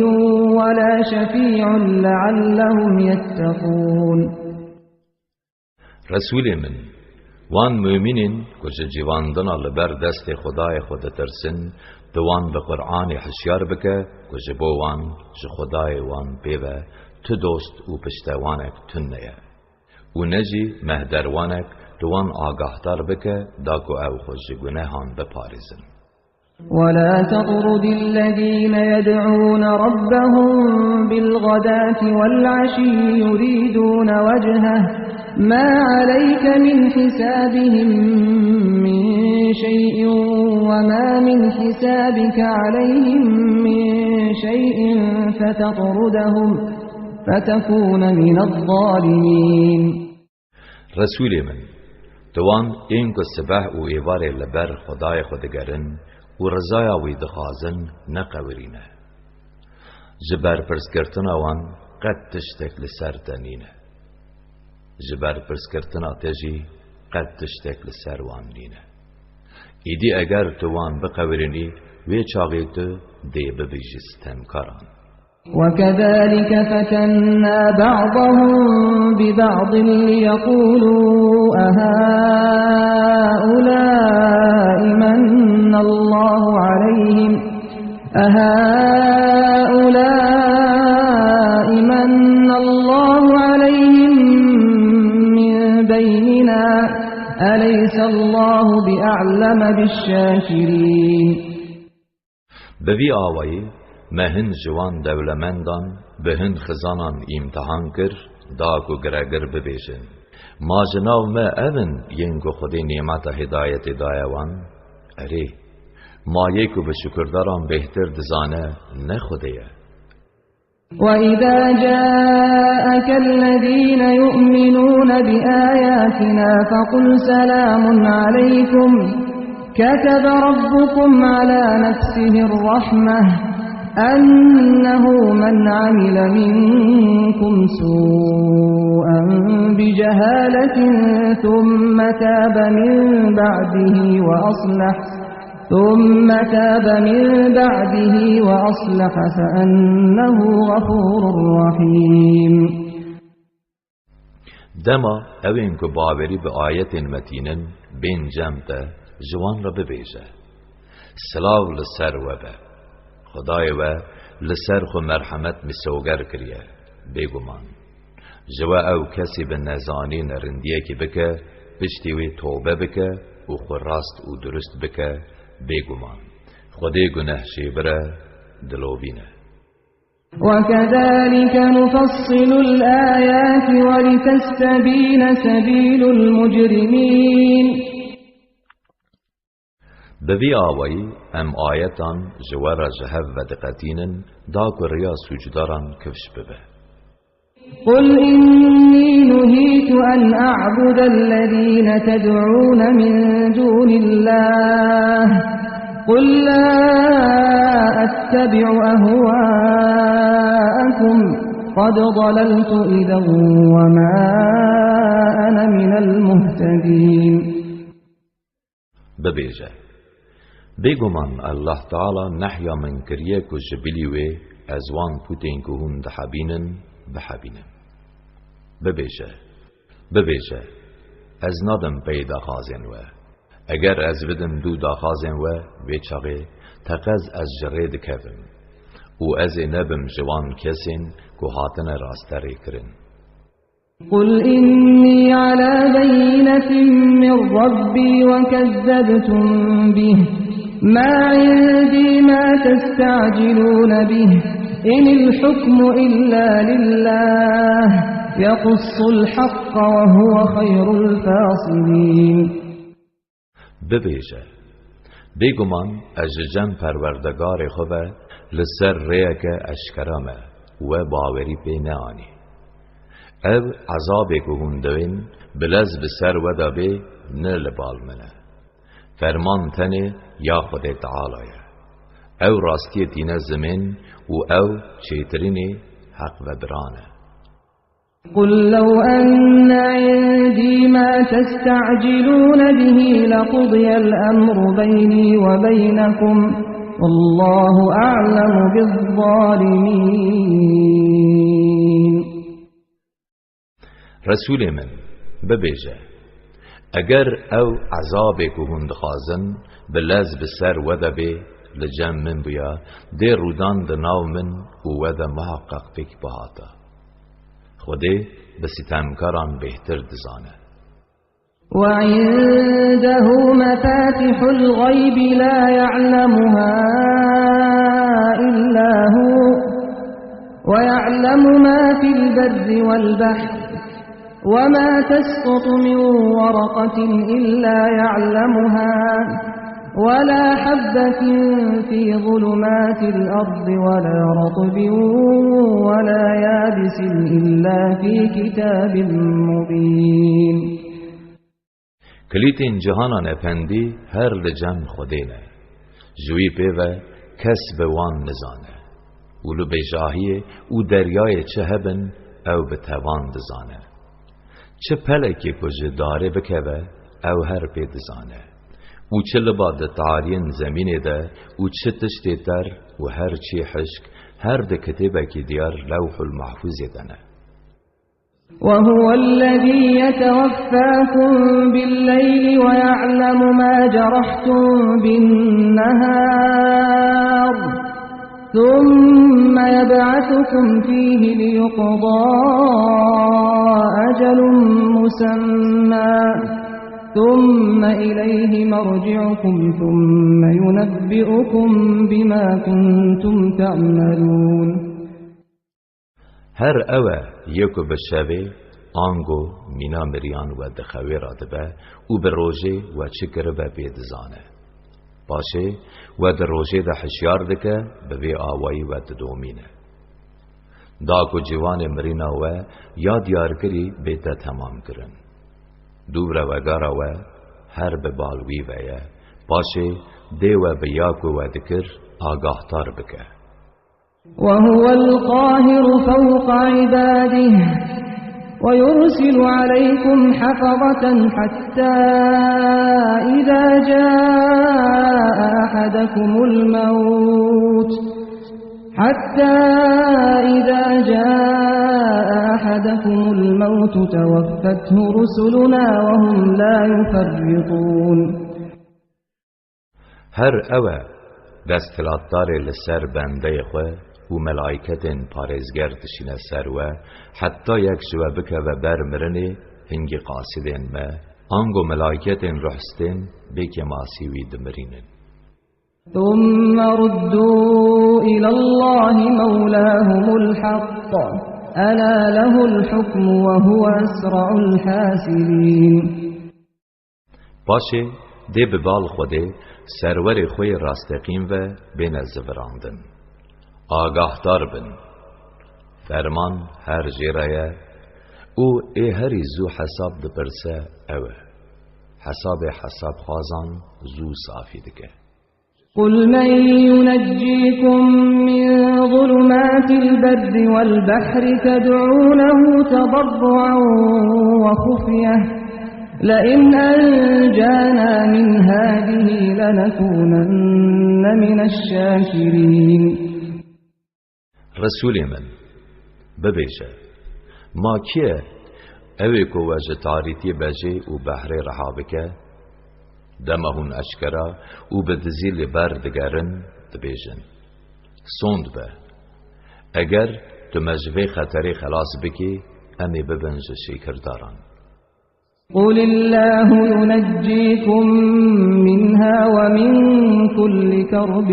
ولا شفيع لعلهم يتقون. Resûlê min, wan mumînên ku ji civandina li ber destê Xwedayê xwe ditirsin, tu wan bi Qur'anê hişyar bike ku ji bo wan ji Xwedayê wan pê ve tu dost û piştewanek tune ye. Û ne jî mehderwanek tu wan agahdar bike da ku ew xwe ji gunehan biparêzin. ولا تطرد الذين يدعون ربهم بالغداة والعشي يريدون وجهه ما عليك من حسابهم من شيء وما من حسابك عليهم من شيء فتطردهم فتكون من الظالمين. Resûlê min, tu wan ên ku sibeh û êvarê li ber Xwedayê xwe digerin û rizaya wî dixwazin, neqewirîne. Ji berpirsgirtina wan qet tiştek li ser te nîne. Ji berpirsgirtina te jî qet tiştek li ser wan nîne. Îdî eger tu wan biqewirînî, wê çaxê tu dê bibî ji sitemkaran. وكذلك فتنا بعضهم ببعض ليقولوا أهؤلاء من الله عليهم، أهؤلاء من الله عليهم من بيننا، أليس الله بأعلم بالشاكرين. Bi vî awayî me hin ji wan dewlemendan bi hin xizanan îmtihan kir, da ku giregir bibêjin: Ma ji nav me ev in yên ku Xwedê nîmeta hidayetê daye wan? Erê, ma yê ku bi şukurdaran bêhtir dizane ne Xwedê ye? وإذا جاءك الذين يؤمنون بآياتنا فقل سلام عليكم كتب ربكم على نفسه الرحمة أنه من عمل منكم سوءا بجهالة ثم تاب من بعده وأصلح ثم تاب من بعده وأصلح فأنه غفور رحيم. Dema ewên ku bawerî bi ayetên me tînin bên cem te, ji wan re bibêje: Silav li ser we be. Xwedayê we li ser xwe merhemet misoger kiriye. Bêguman, ji we ew kesî bi nezanî nerindiyekî bike, piştî wî tobe bike û xwe rast û durust bike, bêguman, Xwedê gunehşêbir e, dilovîn e. وكذلك نفصل الآيات ولتستبين سبيل المجرمين. Bi vî awayî em ayetan ji we re ji hev vediqetînin, da ku riya sûcdaran kifş bibe. قل إني نهيت أن أعبد الذين تدعون من دون الله، قل لا أتبع أهواءكم، قد ضللت إذا وما أنا من المهتدين. Bibêje: Bêguman Allah Teala nehya min kiriye ku ji bilî wê ez wan pûtên ku hûn dihebînin, bihebînim. Bibêje: Bibêje, ez nadim pey daxwazên we. Eger ez bidim dû daxwazên we, vê çaxê teqez ez ji rê dikevim û ez ê nebim ji wan kesên ku hatine rasterêkirin. قل إني على بينة من ربي وكذبتم به، ما عندي ما تستعجلون به، إن الحكم إلا لله، يقص الحق وهو خير الفاصلين. Bibêje: Bêguman ez ji cem Perwerdegarê xwe ve li ser rêyeke eşkera me. we bawerî pê neanî. Ev ezabê ku hûn dewên bi lez bi ser we de bê, ne li bal min e. Ferman tenê ya Xwedê Teala ye. Ew rastiyê tîne zimên û ew çêtirînê heqvebiran e. قل لو أن عندي ما تستعجلون به لقضي الأمر بيني وبينكم والله أعلم بالظالمين. Resûlê min, bibêje, eger ew ezabê ku hûn dixwazin bi lez bi ser we de bê, li cem min bûya, dê rûdan di nav min û we de miheqeq pêk bihata. Xwedê bi sitemkaran bêhtir dizane. وعنده مفاتح الغيب لا يعلمها إلا هو ويعلم ما في البر والبحر وما تسقط من ورقة إلا يعلمها ولا حبة في ظلمات الأرض ولا رطب ولا يابس إلا في كتاب مبين. Kilîtên cihanan efendî her li cem Xwedê ne. Ji wî pê ve kes bi wan nizane. Û li bêjahiyê û deryayê çi hebin, ew bi tevan dizane. Çi pelekê ku ji darê bikeve, ew her pê dizane. Û çi liba di tariyên zemînê de û çi tiştê ter û her çî hişk, her di kitêbekî diyar Lewhul Mahfûzê de ne. وهو الذي يتوفاكم بالليل ويعلم ما جرحتم بالنهار ثم يبعثكم فيه ليقضى أجل مسمى ثم إليه مرجعكم ثم ينبئكم بما كنتم تعملون. Her ew e yê ku bi şevê ango mîna miriyan we di xewê re dibe û bi rojê we çi kiribe pê dizane. Paşê we di rojê de hişyar dike, bi vê awayî we didomîne. Da ku ciwanê mirîna we ya diyarkirî bête temamkirin. Dûvre wegara we her bi bal wî ve ye, paşê dê we bi ya ku we dikir agahdar bike. وهو القاهر فوق عباده ويرسل عليكم حفظة حتى إذا جاء أحدكم الموت حتى إذا جاء أحدكم الموت توفته رسلنا وهم لا يفرطون. Her ew e desthilatdarê li ser bendeyê xwe û melayketên parêzger dişîne ser we, heta yek ji we bikeve ber mirinê, hingî qasidên me, ango melayketên ruhstên bê kêmasî wî dimirînin. ثم ردوا إلى الله مولاهم الحق ألا له الحكم وهو أسرع الحاسبين. Paşê dê bi bal Xwedê serwerê xwe yê rasteqîn ve bêne zivirandin. Agahdar bin. Ferman her jê re ye û ê herî zû hesab dipirse ew e. Hesabê hesabxwazan zû safî dike. قل من ينجيكم من ظلمات البر والبحر تدعونه تضرعا وخفية لئن أنجانا من هذه لنكونن من الشاكرين. Resûlê min, bibêje, ma kî ye ew ê ku we ji tarîtiyê bejê û behrê reha bike? Dema hûn eşkera û bi dizî li ber digerin, dibêjin, sond be. Eger tu me ji vê xeterê xelas bikî, em ê bibin ji şêkirdaran. قل الله ينجيكم منها ومن كل كرب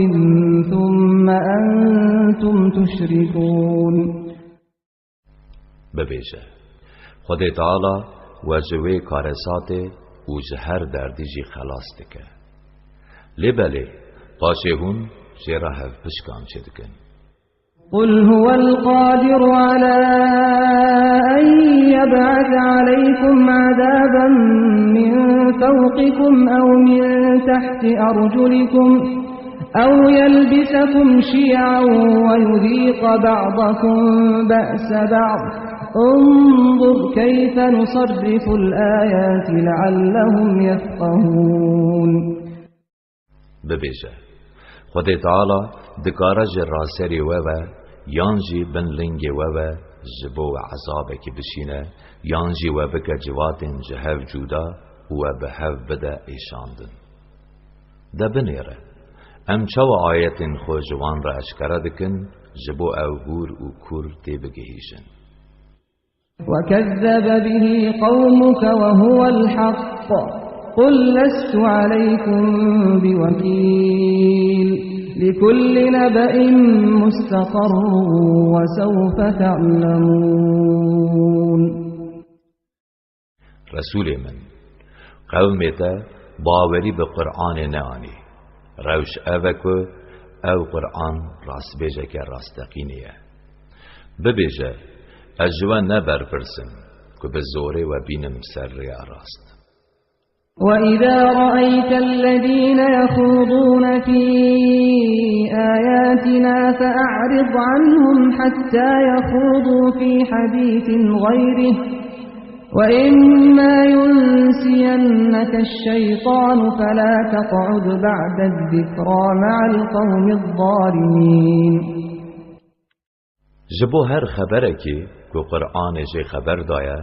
ثم أنتم تشركون. Bibêje, Xwedê Teala we ji wê karesatê û ji her derdî jî xelas dike. Lê belê, paşê hûn jê re hevpişkan çêdikin. قل هو القادر على أن يبعث عليكم عذابا من فوقكم أو من تحت أرجلكم أو يلبسكم شيعا ويذيق بعضكم بأس بعض، انظر كيف نصرف الآيات لعلهم يفقهون. Bibêje, Xwedê Teala dikare ji raserê we ve yan jî bin lingê we ve ji bo we ezabekî bişîne, yan jî we bike civatên ji hev cuda û we bi hev bide êşandin. De binêre, em çawa ayetên xwe ji wan re eşkere dikin, ji bo ew hûr û kûr têbigihîjin? وكذب به قومك وهو الحق، قل لست عليكم بوكيل، لكل نبأ مستقر وسوف تعلمون. Resûlê min, qewmê te bawerî bi Qur'anê neanî. Rewş ev e ku ew Qur'an rastbêjeke rasteqînê ye. Bibêje, ez ji we ne berpirs im, ku bi zorê we bînim ser rêya rast. وإذا رأيت الذين يخوضون في آياتنا فأعرض عنهم حتى يخوضوا في حديث غيره، وإما ينسينك الشيطان فلا تقعد بعد الذكرى مع القوم الظالمين. Ji bo her xeberekê ku Qur'anê jê xeber daye,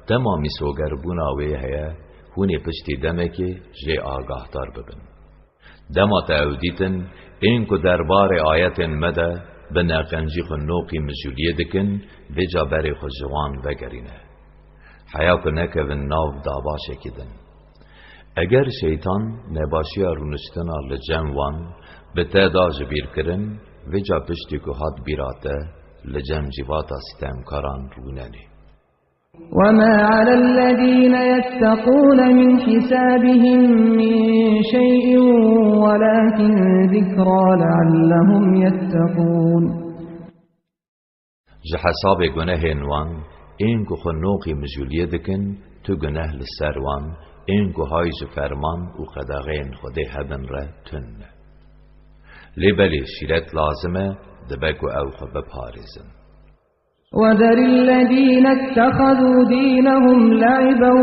dema mîsogerbûna wê heye, hûn ê piştî demekê jê agahdar bibin. Dema te ew dîtin, ên ku derbarê ayetên me de bi neqencî xwe noqî mijûliyê dikin, vêca berê xwe ji wan vegerîne. Heya ku nekevin nav dabaşekî din. Eger şeytan nebaşiya rûniştina li cem wan bi te da ji bîr kirin, vêca piştî ku hat bîra te, li cem civata sitemkaran rûnenê. وما على الذين يتقون من حسابهم من شيء ولكن ذكرى لعلهم يتقون. Ji hesabê gunehên wan, ên ku xwe noqî mijûliyê dikin, tu guneh li ser wan, ên ku hay ji ferman û qedexeyên Xwedê hebin re tune. Lê belê şîret lazim e, dibe ku ew xwe biparêzin. وذر الذين اتخذوا دينهم لعبا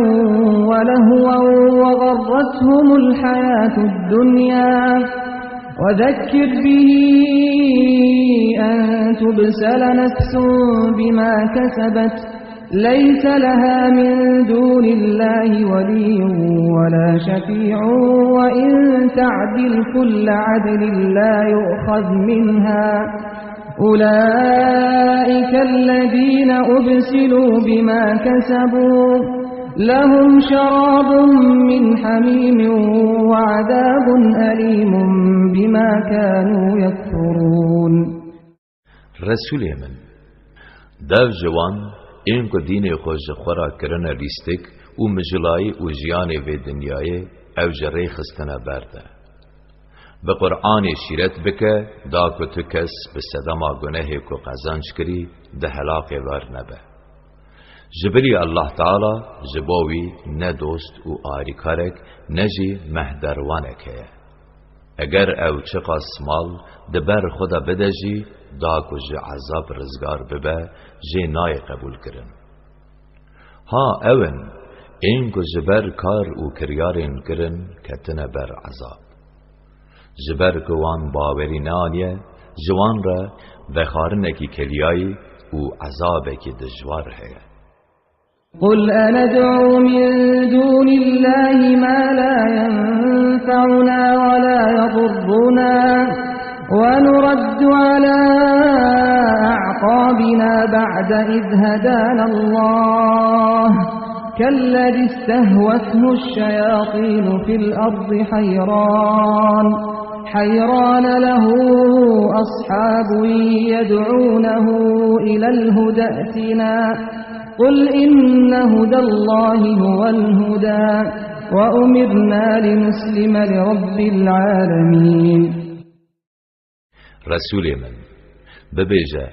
ولهوا وغرتهم الحياة الدنيا وذكر به أن تبسل نفس بما كسبت ليس لها من دون الله ولي ولا شفيع وإن تعدل كل عدل لا يؤخذ منها أولئك الذين أبسلوا بما كسبوا لهم شراب من حميم وعذاب أليم بما كانوا يكفرون. Resûlê min, dev ji wan, ên ku dînê xwe ji xwe re kirine lîstik û mijilayî û jiyanê vê dinyayê ew ji rê xistine ber de. Bi Qur'anê şîret bike, da ku tu kes bi sedema gunehê ku qezenc kirî, di helaqê ver nebe. Ji bilî Allah Teala ji bo wî ne dost û arîkarek, ne jî mehderwanek heye. Eger ew çiqas mal di ber xwe de bide jî, da ku ji ezab rizgar bibe, jê nayê qebûlkirin. Ha ew in, ên ku ji ber kar û kiryarên kirin ketine ber ezab. Ji ber ku wan bawerî neaniye, ji wan re vexwarinekî keliyayî û ezabekî dijwar heye. قل أندعو من دون الله ما لا ينفعنا ولا يضرنا ونرد على أعقابنا بعد إذ هدانا الله كالذي استهوته الشياطين في الأرض حيران، حيران له أصحاب يدعونه إلى الهدى ائتنا، قل إن هدى الله هو الهدى، وأمرنا لنسلم لرب العالمين. Resûlê min, Bibêje,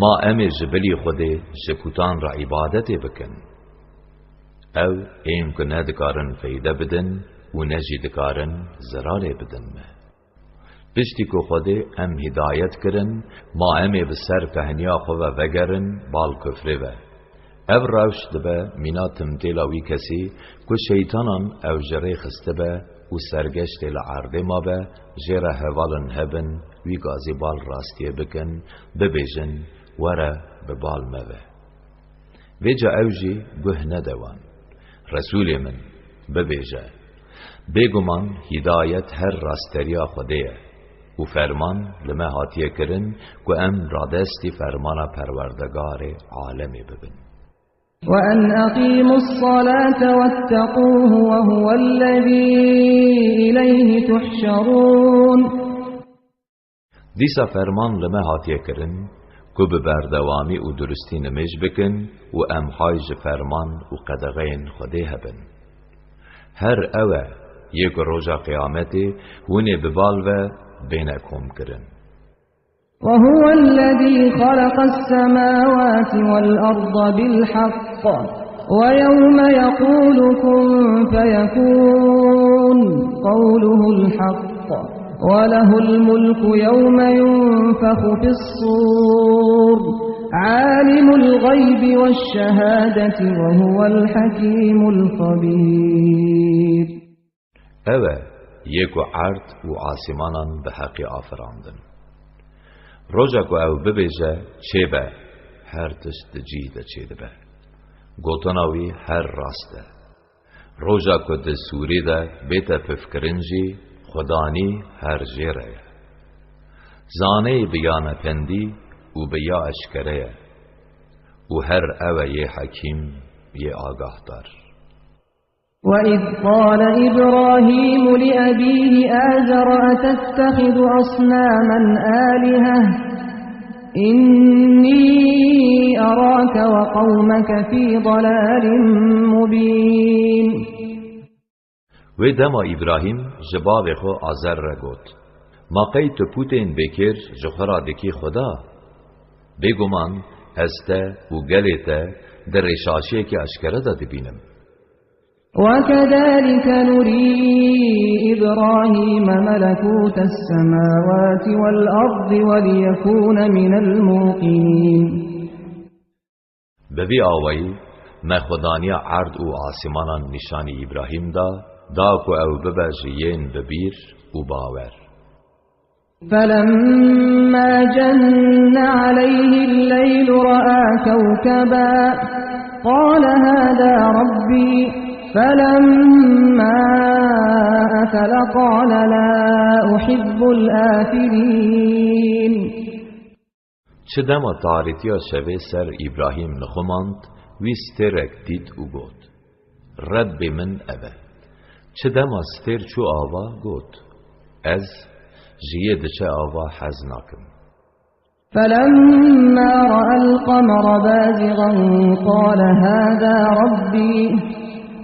ma em ê ji bilî Xwedê ji putan re îbadetê bikin? Ew ên ku ne dikarin feyde bidin û ne jî dikarin zirarê bidin me. Piştî ku Xwedê em hidayet kirin, ma em ê bi ser fehniya xwe ve vegerin bal kufrê ve. Ev rewş dibe mîna timtêla wî kesî ku şeytanan ew ji rê xistibe û sergeştê li erdê mabe, jê re hevalin hebin, wî gazî bal rastiyê bikin, bibêjin, were bi bal me ve. Vêca ew jî guh nede wan. Resûlê min, bibêje, bêguman hîdayet her rasteriya Xwedê ye û ferman li me hatiye kirin ku em radestî fermana Perwerdegarê alemê bibin. وأن أقيموا الصلاة واتقوه وهو الذي إليه تحشرون. Dîsa ferman li me hatiye kirin ku bi berdewamî û durustî nimêj bikin û em hay ji ferman û qedexeyên Xwedê hebin. Her ew e yê ku roja qiyametê hûn ê bi bal ve bêne komkirin. وهو الذي خلق السماوات والأرض بالحق ويوم يقول كن فيكون قوله الحق وله الملك يوم ينفخ في الصور عالم الغيب والشهادة وهو الحكيم الخبير. Ew e yê ku erd û asîmanan bi heqî afirandin. Roja ku ew bibêje, çêbe, her tişt di cî de çêdibe. Gotina wî her rast e. Roja ku di sûrî de bête pifkirin jî, xwedanî her jê re ye. Zaneyî bi ya nependî û bi ya eşkere ye. Û her ew e yê hekîm, yê agahdar. وإذ قال إبراهيم لأبيه آزر أتتخذ أصناما آلهة إني أراك وقومك في ضلال مبين. Wê dema Îbrahîm ji bavê xwe Azer re got, Ma qey tu pûtên bêkêr ji xwe re dikî Xweda? Bêguman ez te û gelê te di rêşaşiyekî eşkere de dibînim. وكذلك نري إبراهيم ملكوت السماوات والأرض وليكون من الموقنين. Bi vî awayî me xwedaniya erd û asîmanan nîşanî Îbrahîm da, da ku ew bibe ji yên bi bîr û bawer. فلما جن عليه الليل رأى كوكبا قال هذا ربي فلما أفل قال لا أحب الآفلين. Çi dema tarîtiya şevê ser Îbrahîm nixumand, wî stêrek dît û got, Rebbê min ev e. Çi dema stêr çû ava, got, Ez ji yê diçe ava hez nakim. فلما رأى القمر بازغا قال هذا ربي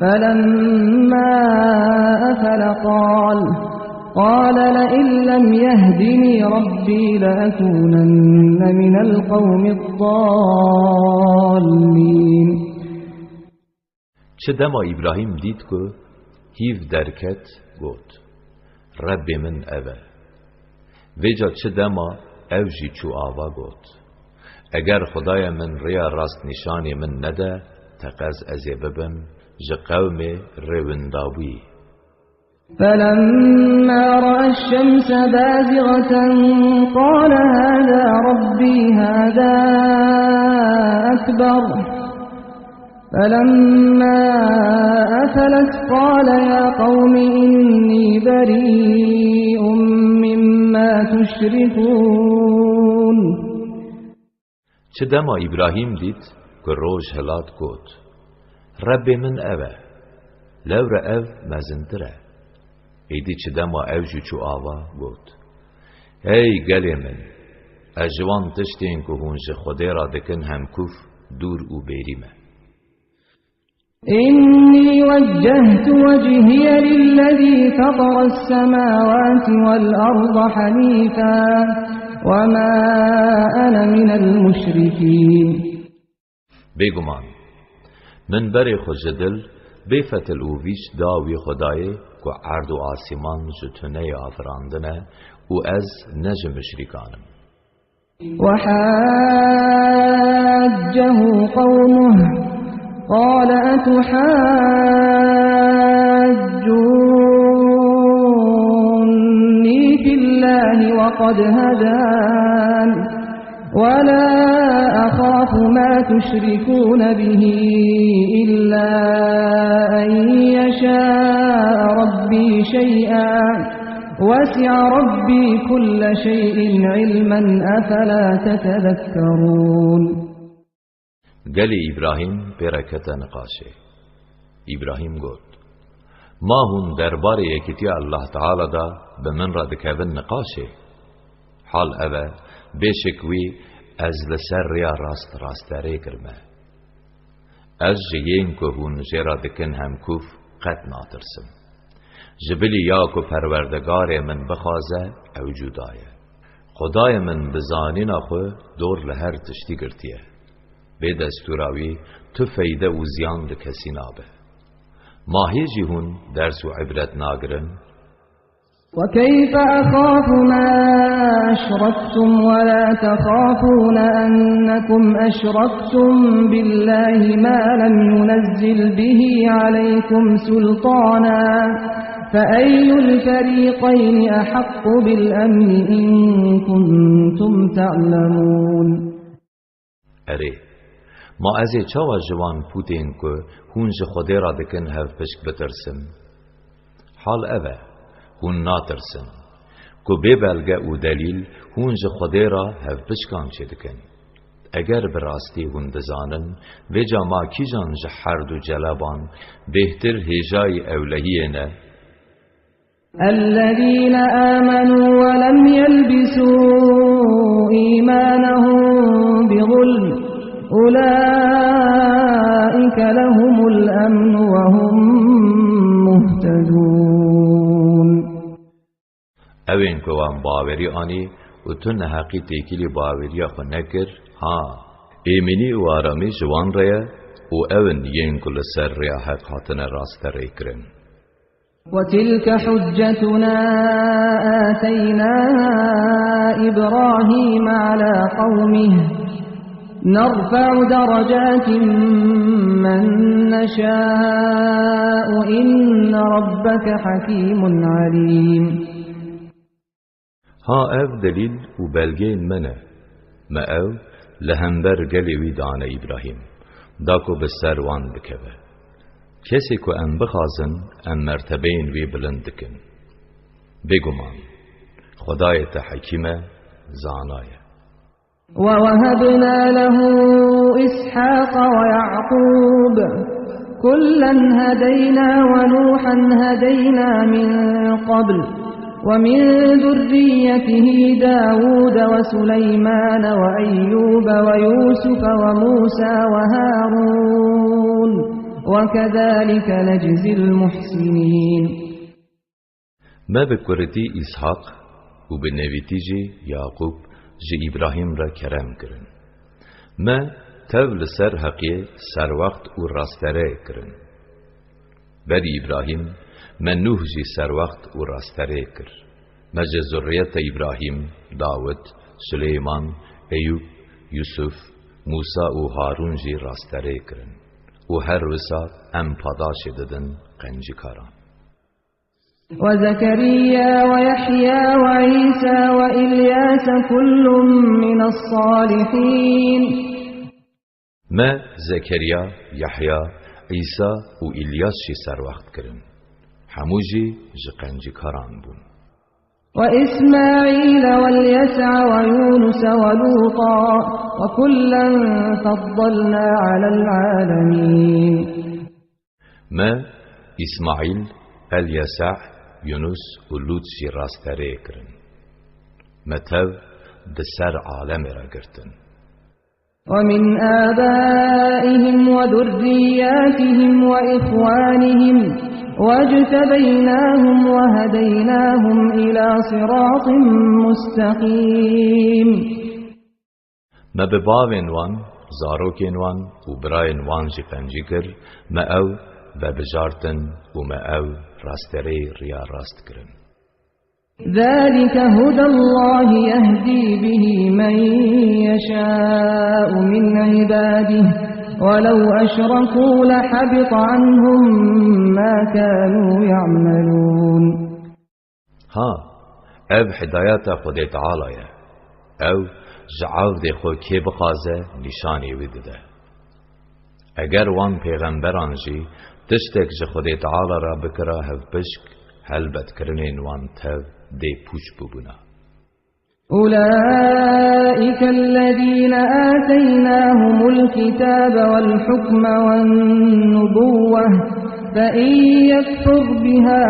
فلما أفل قال قال لئن لم يهدني ربي لأكونن من القوم الضالين. Çi dema Îbrahîm dît ku hîv derket, got, Rebbê min ev e. Vêca çi dema ew jî çû ava, got, Eger Xwedayê min rêya rast nîşanî min nede, teqez ez ê bibim ji qewmê rêwindabûyî. فلما رأى الشمس بازغة قال هذا ربي هذا أكبر فلما أفلت قال يا قوم إني بريء مما تشركون. Çi dema Îbrahîm dît ku roj hilat, got, Rebbê min ev e, lewre ev mezintir e. Êdî çi dema ew jî çû ava, got, Ey gelê min, ez ji wan tiştên ku hûn ji Xwedê re dikin hemkuf dûr û bêrî me. إني وجهت وجهي للذي فطر السماوات والأرض حنيفا وما أنا من المشركين. Bêguman, min berê xwe ji dil bê fetil û vîç da wî Xwedayê ku erd û asîman ji tuneyê afirandine û ez ne ji muşrîkan im. وحاجه قومه قال أتحاجوني في الله وقد هدان ولا أخاف ما تشركون به إلا أن يشاء ربي شيئا وسع ربي كل شيء علما أفلا تتذكرون. Gelê Îbrahîm pê re kete niqaşê. Îbrahîm got, Ma hûn derbarê yekîtiya Allah Teala de bi min re dikevin niqaşê? Hal ev e, bêşik wî ez li ser rêya rast rasterê kirime. Ez ji yên ku hûn jê re dikin hemkûf qet natirsim. Ji bilî ya ku Perwerdegarê min bixwaze, ew cuda ye. Xwedayê min bi zanîna xwe dor li her tiştî girtiye. Bê destûra wî tu feyde û ziyan li kesî nabe. Ma hê jî hûn ders û ibret nagirin? وكيف أخاف ما أشركتم ولا تخافون أنكم أشركتم بالله ما لم ينزل به عليكم سلطانا فأي الفريقين أحق بالأمن إن كنتم تعلمون. Erê, ma ez ê çawa ji wan pûtên ku hûn ji Xwedê re dikin hevpişk bitirsim? Hal ev e, hûn natirsin, ku bê belge û delîl hûn ji Xwedê re hevpişkan çêdikin. Eger bi rastî hûn dizanin, vêca ma kîjan ji her du celeban bêhtir hêjayî ewlehiyê ne? الذين آمنوا ولم يلبسوا إيمانهم بظلم أولئك لهم الأمن وهم مهتدون. Ew ên ku wan bawerî anî û tu neheqî têkilî baweriya xwe nekir, ha, êmînî û aramî ji wan re ye û ew in yên ku li ser rêya heq hatine rasterêkirin. وتلك حجتنا آتيناها إبراهيم على قومه نرفع درجات من نشاء إن ربك حكيم عليم. Ha ev delîl û belgeyên me ne. Me ew li hember gelê wî dane Îbrahîm, da ku bi ser wan bikeve. Kesê ku em bixwazin, em mertebeyên wî bilind dikin. Bêguman, Xwedayê te hekîm e, zana ye. ووهبنا له إسحاق ويعقوب كلا هدينا ونوحا هدينا من قبل ومن ذريته داود وسليمان وأيوب ويوسف وموسى وهارون وكذلك نجزي المحسنين. Me bi kuritî Îshaq û bi nêvîtî jî Yaqûb ji Îbrahîm re kerem kirin. Me tev li ser heqiyê serwext û rasterê kirin. Berî Îbrahîm me Nûh jî serwext û rasterê kir. Me ji zurriyeta Îbrahîm, Dawid, Suleyman, Eyûb, Yusuf, Mûsa û Harûn jî rasterê kirin. Û her wisa em padaşê didin qencîkaran. وزكريا ويحيى وعيسى وإلياس كل من الصالحين. Me Zekeriya, Yahya, Îsa û Îlyas jî serwext kirin. Hemû jî ji qencîkaran bûn. وإسماعيل واليسع ويونس ولوطا وكلا فضلنا على العالمين. Me Îsmaîl, Elyesa, Yunus û Lût jî rasterê kirin. Me tev di ser alemê re girtin. ومن آبائهم وذرياتهم وإخوانهم واجتبيناهم وهديناهم إلى صراط مستقيم. Me bi bavên wan, zarokên wan û birayên wan jî qencî kir, me ew vebijartin û me ew rasterê riya rast kirin. ذلك هدى الله يهدي به من يشاء من عباده ولو أشركوا لحبط عنهم ما كانوا يعملون. Ha, ev hidayeta Xwedê Teala ye. Ew ji evdê xwe kê bixwaze nîşanî wî dide. Eger wan pêxemberan jî tiştek ji Xwedê Teala re bikira hevpişk, helbet kirinên wan tev dê pûç bibûna. أولئك الذين آتيناهم الكتاب والحكم والنبوة فإن يكفر بها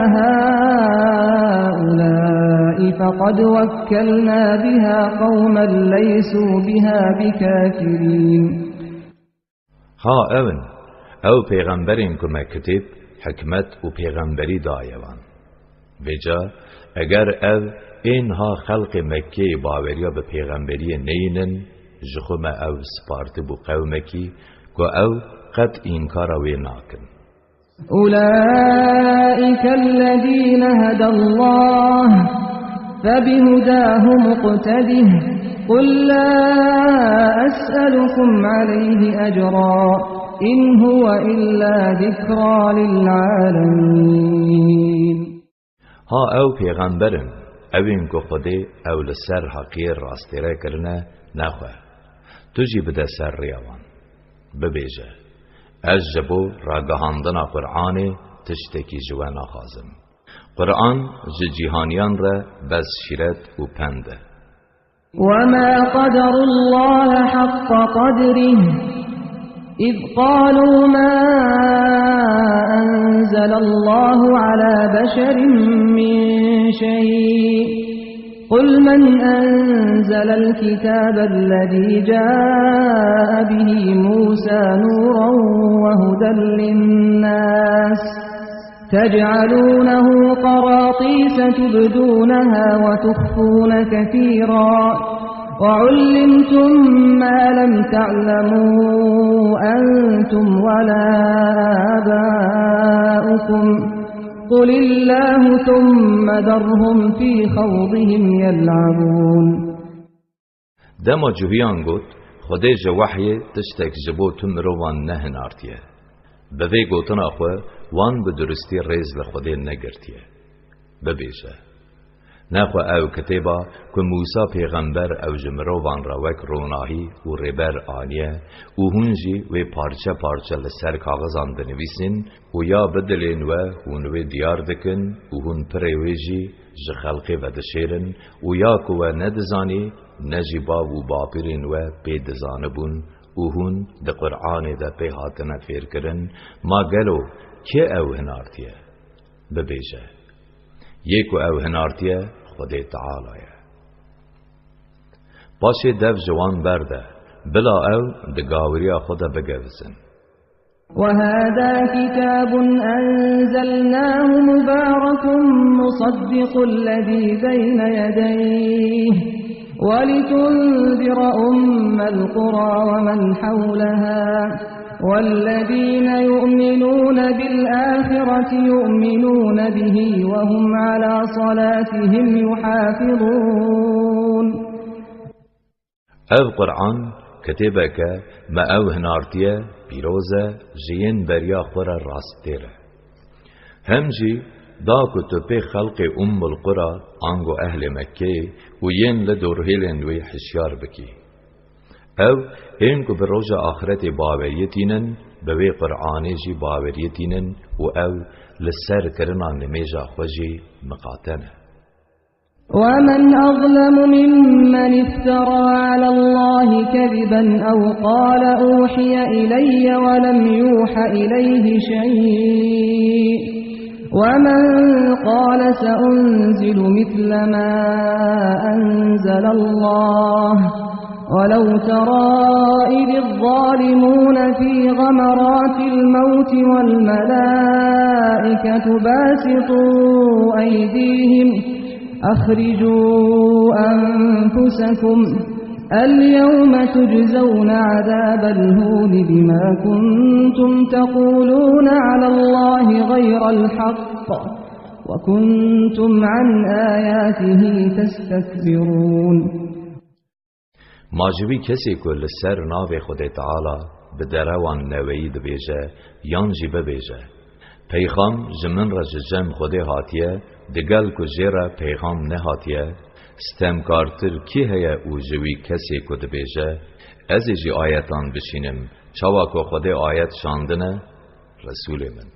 هؤلاء فقد وكلنا بها قوما ليسوا بها بكافرين. Ha ew in, ew pêxemberên ku me kitêb, hikmet û pêxemberî daye wan. Vêca, eger ev ên ha xelqê Mekkeyê baweriya bi pêxemberiyê neyînin, ji xwe me ew spartibû qewmekî ku ew qet înkara wê nakin. أولئك الذين هدى الله فبهداه مقتده قل لا أسألكم عليه أجرا إن هو إلا ذكرى للعالمين. Ha ew pêxember in, ew ên ku Xwedê ew li ser heqiyê rastêre kirine, nexwe. Tu jî bide ser rêya wan. Bibêje, ez ji bo ragihandina Qur'anê tiştekî ji we naxwazim. Qur'an ji cîhaniyan re bes şîret û pend e. وما قدروا الله حق قدره إذ قالوا ما أنزل الله على بشر من شيء قل من أنزل الكتاب الذي جاء به موسى نورا وهدى للناس تجعلونه قراطيس تبدونها وتخفون كثيرا وعلمتم ما لم تعلموا أنتم ولا آباؤكم قل الله ثم ذرهم في خوضهم يلعبون. Dema cuhiyan got, Xwedê ji wehyê tiştek ji bo tu mirovan nehinartiye. Bi vê gotina xwe wan bi duristî rêz li Xwedê negirtiye. Bibêje, nexwe ew kitêba ku Mûsa pêxember ew ji mirovan re wek ronahî û rêber aniye û hûn jî wê parçe parçe li ser kaxizan dinivîsin û ya bi dilên we hûn wê diyar dikin û hûn pirê wê jî ji xelkê vedişêrin û ya ku we nedizanî, ne jî bav û bapîrên we pê dizanibûn û hûn di Qur'anê de pê hatine fêrkirin, ma gelo kê ew hinartiye? Bibêje, yê ku ew hinartiye Xwedê Teala ye. Paşê dev ji wan berde, bila ew di gawiriya xwe de bigevizin. وهذا كتاب أنزلناه مبارك مصدق الذي بين يديه ولتنذر أم القرى ومن حولها والذين يؤمنون بالآخرة يؤمنون به وهم على صلاتهم يحافظون. Ev Qur'an kitêbek e, me ew hinartiye, pîroz e, ji yên beriya xwe re rastêr e. Hem jî da ku tu pê xelkê Ummul Qura, ango ehlê Mekkeyê û yên li dorhêlên wê hişyar bikî. Ew, ên ku bi roja axretê baweriyê tînin, bi wê Qur'anê jî baweriyê tînin û ew li ser kirina nimêja xwe jî miqate ne. ومن أظلم ممن افترى على الله كذبا أو قال أوحي إلي ولم يوح إليه شيء ومن قال سأنزل مثل ما أنزل الله ولو ترى إذ الظالمون في غمرات الموت والملائكة باسطو أيديهم أخرجوا أنفسكم اليوم تجزون عذاب الهون بما كنتم تقولون على الله غير الحق وكنتم عن آياته تستكبرون. Ma ji wî kesê ku li ser navê Xwedê Teala bi derewan neweyî dibêje, yan jî bibêje, Peyxam ji min re ji cem Xwedê hatiye, digel ku jê re peyxam nehatiye, stemkartir kî heye û ji wî kesê ku dibêje, Ez ê jî ayetan bişînim, çawa ku Xwedê ayet şandine, Resûlê min?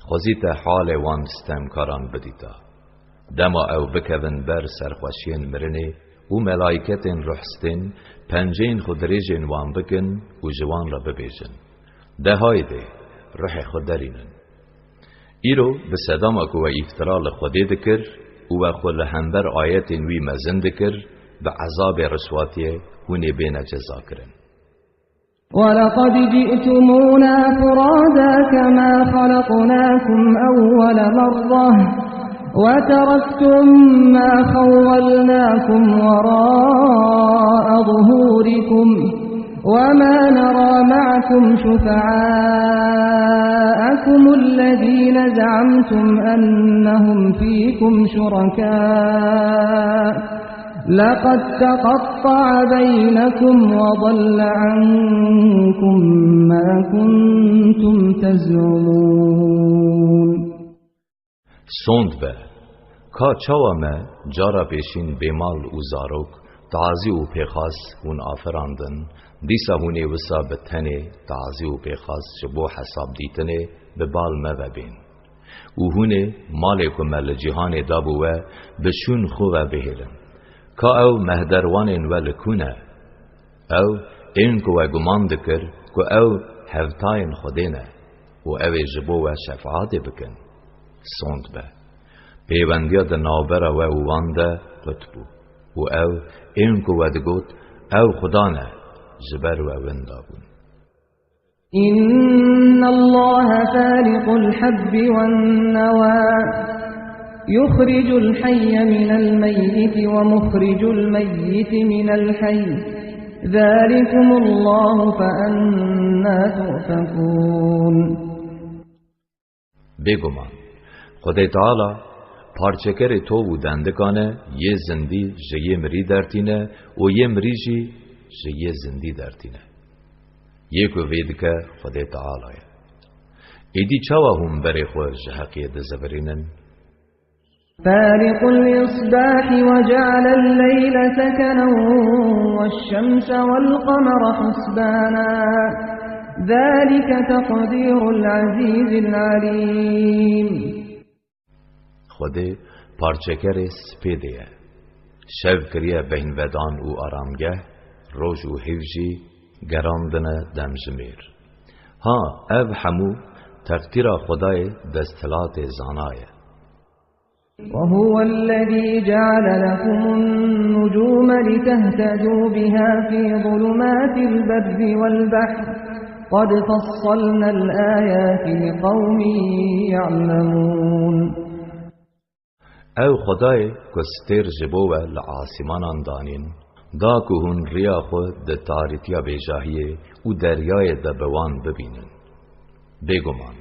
Xwezî te halê wan stemkaran bidîta. Dema ew bikevin ber serxweşiyên mirinê û melayketên ruhstên penceyên xwe dirêjên wan bikin û ji wan re bibêjin, De haydê, ruhê xwe derînin. Îro bi sedama ku we îftira li Xwedê dikir û we xwe li hember ayetên wî mezin dikir, bi ezabê riswatiyê hûn ê bêne cezakirin. ولقد جئتمونا فرادا كما خلقناكم أول مرة وتركتم ما خولناكم وراء ظهوركم وما نرى معكم شفعاءكم الذين زعمتم أنهم فيكم شركاء لقد تقطع بينكم وضل عنكم ما كنتم تزعمون. Sond be! Ka çawa me cara pêşîn bêmal û zarok, tazî û pêxas hûn aferandin, dîsa hûn ê wisa bi tenê tazî û pêxas ji bo hesabdîtinê bi bal me ve bên. Û hûn ê malê ku me li cîhanê dabû we bi şûn xwe ve bihêlin. Ka ew mehderwanên we li ku ne? Ew ên ku we guman dikir ku ew hevtayên Xwedê ne û ew ê ji bo we şefaetê bikin. Sond be! Pêwendiya di navbera we û wan de qut bû û ew ên ku we digot ew Xuda ne, ji ber we winda bûn. إن الله فالق الحب والنوى يخرج الحي من الميت ومخرج الميت من الحي ذلكم الله فأنى تؤفكون. Bêguman, Xwedê Teala parçekerê tov û dendikan e, yê zindî ji yê mirî dertîne û yê mirî jî ji yê zindî dertîne. Yê ku vê dike Xwedê Teala ye. Êdî çawa hûn berê xwe ji heqê dizivirînin? فالق الإصباح وجعل الليل سكنا والشمس والقمر حسبانا ذلك تقدير العزيز العليم. Xwedê parçekerê spêdê ye. Şev kiriye behnvedan û aramgeh, roj û hêv jî gerandine demjimêr. Ha, ev hemû teqdîra Xwedayê desthilatê zana ye. وهو الذي جعل لكم النجوم لتهتدوا بها في ظلمات البر والبحر قد فصلنا الآيات لقوم يعلمون. Ew Xwedayê ku stêr ji bo we li asîmanan danîn, da ku hûn riya xwe di tarîtiya bêjahiyê û deryayê de bi wan bibînin. Bêguman,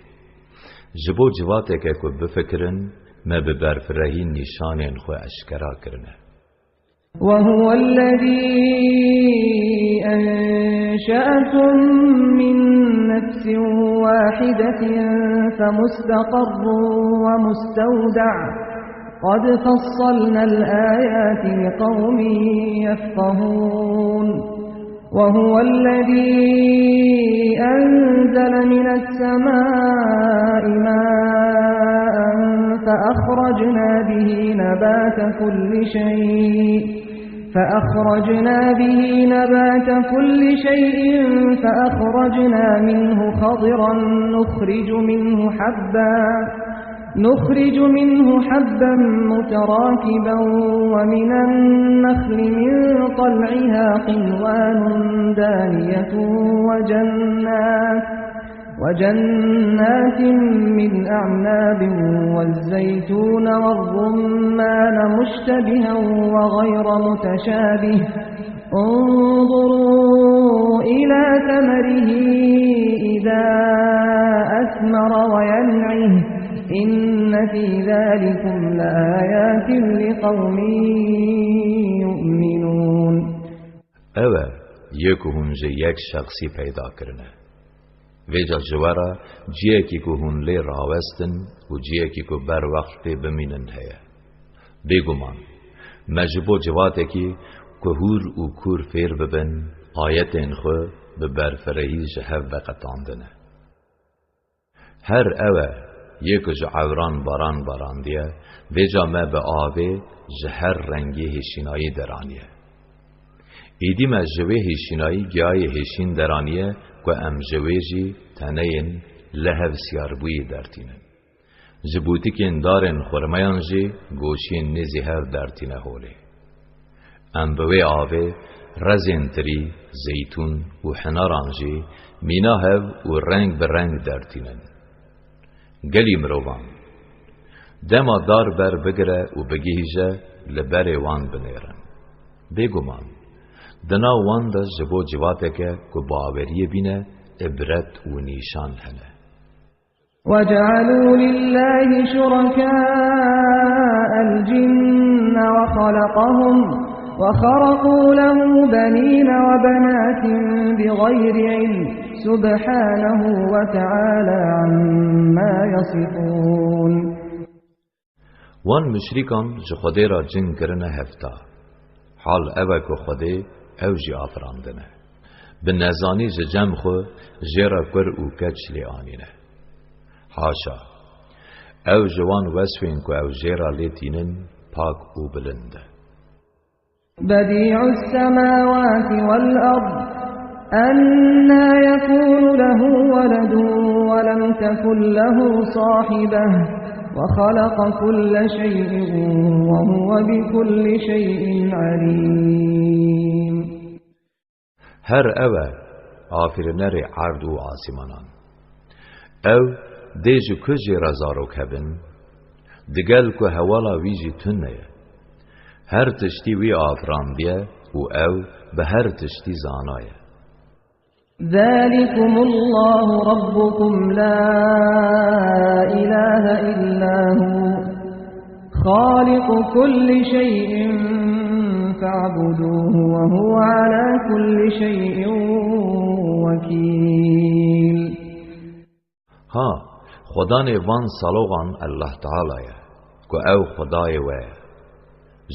ji bo civateke ku bifikirin, me bi berfirehî nîşanên xwe eşkera kirine. وهو الذي أنشأكم من نفس واحدة فمستقر ومستودع قد فصلنا الآيات لقوم يفقهون. وهو الذي أنزل من السماء ماء فأخرجنا به نبات كل شيء، فأخرجنا به نبات كل شيء فأخرجنا منه خضرا نخرج منه حبا نخرج منه حبا متراكبا ومن النخل من طلعها قنوان دانية وجنات، وجنات من أعناب والزيتون والرمان مشتبها وغير متشابه، انظروا إلى ثمره إذا أثمر وينعه، إن في ذلكم لآيات لقوم يؤمنون. Ew e, yê ku hûn ji yek şexsî peyda kirine. Vêca ji we re ciyekî ku hûn lê rawestin û ciyekî ku ber wext tê bimînin heye. Bêguman, me ji bo civatekî ku hûr û kûr fêr bibin, ayetên xwe bi berfirehî ji hev veqetandine. Her ew e, yê ku ji ewran baran barandiye, vêca me bi avê ji her rengî hêşînayî deraniye. Îdî me ji wê hêşînayî giyayê hêşîn deraniye ku em ji wê jî teneyên li hev siyarbûyî dertînin. Ji bûtikên darên xurmeyan jî goşiyên nêzî hev dertîne holê. Em bi wê avê rezên tirî, zeytûn û hinaran jî mîna hev û reng bi reng dertînin. Gelî mirovan, dema dar ber bigire û bigihîje, li berê wan binêrin. Bêguman, di nav wan de ji bo civateke ku baweriyê bîne, ibret û nîşan hene. وجعلوا لله شركاء الجن وخلقهم وخرقوا له بنين وبنات بغير علم، سبحانه وتعالى عما يصفون. Wan muşrîkan ji Xwedê re cin kirine hefta. Hal ev e ku Xwedê ew jî afirandine. Bi nezanî ji cem xwe jê re kur û keç lê anîne. Haşa! Ew ji wan wesfên ku ew jê re lê tînin pak û bilind e. بديع السماوات والأرض، أنى يكون له ولد ولم تكن له صاحبة، وخلق كل شيء وهو بكل شيء عليم. Her ew e, afîrinerê erd û asîmanan. Ew dê ji ku jê re zarok hebin? Digel ku hewala wî jî tune ye. Her tiştî wî afirandiye û ew bi her tiştî zana ye. ذلكم الله ربكم لا إله إلا هو خالق كل شيء فاعبدوه وهو على كل شيء وكيل. Ha, Xwedanê van saloxan Allah Teala ye, ku ew Xwedayê we ye.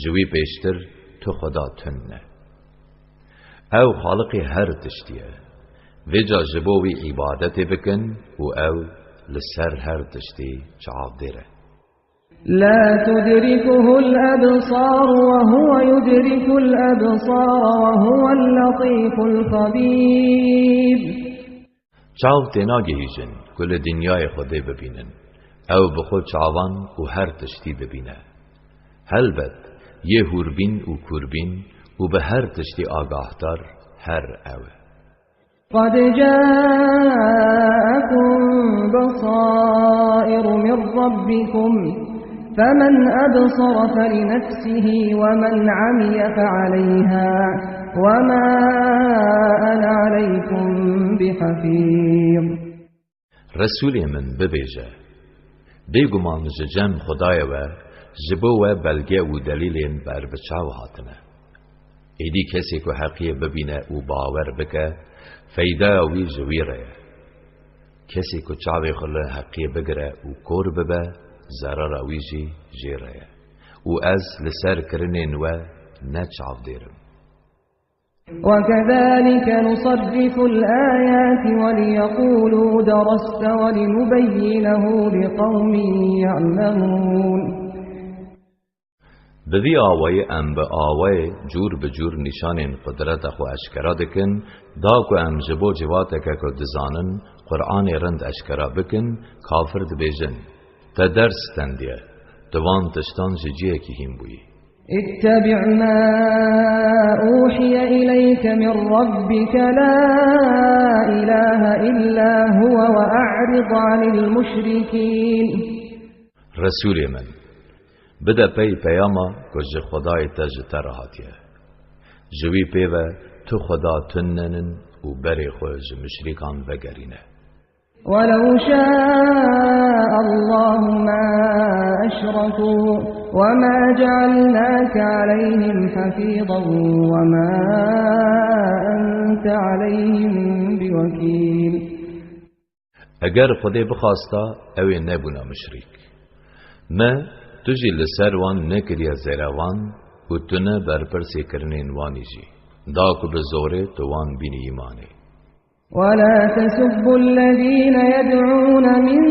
Ji wî pêştir tu Xweda tune. Ew Xaliqê her tiştî ye. Vêca ji bo wî îbadetê bikin û ew li ser her tiştî çavdêr e. لا تدركه الأبصار وهو يدرك الأبصار وهو اللطيف الخبير. Çav tênagihîjin ku li dinyayê Xwedê bibînin. Ew bi xwe çavan û her tiştî dibîne. Helbet, yê hûrbîn û kûrbîn û bi her tiştî agahdar her ew e. قد جاءكم بصائر من ربكم فمن أبصر فلنفسه ومن عمي فعليها وما أنا عليكم بحفيظ. Resûlê min, bibêje, Bêguman ji cem Xwedayê we ji bo we belge û delîlên ber bi çav hatine. Êdî kesê ku heqiyê bibîne û bawer bike, feydeya wî ji wî re ye. Kesê ku çavê xwe li heqiyê bigire û kor bibe, zerara wî jî jê re ye. Û ez li ser kirinên we ne çavdêr im. وكذلك نصرف الآيات وليقولوا درست ولنبينه لقوم يعلمون. Bi vî awayî em bi awayê cûr bi cûr nîşanên qudreta xwe eşkera dikin, da ku em ji bo civateke ku dizanin, Qur'anê rind eşkera bikin, kafir dibêjin, Te ders stendiye, tu van tiştan ji cihekî hîn bûyî. اتبع ما أوحي إليك من ربك لا إله إلا هو وأعرض عن المشركين. Resûlê min, bide pey peyama ku ji Xwedayê te ji te re hatiye. Ji wî pê ve tu Xweda tune nin û berê xwe ji muşrîkan vegerîne. ولو شاء الله ما أشركوا وما جعلناك عليهم حفيظا وما أنت عليهم بوكيل. Eger Xwedê bixwasta, ew ê nebûna muşrîk. Me tu jî li ser wan nekiriye zêrevan û tu ne berpirsê kirinên wanî jî, da ku bi zorê tu wan bînî îmanê. ولا تسبوا الذين يدعون من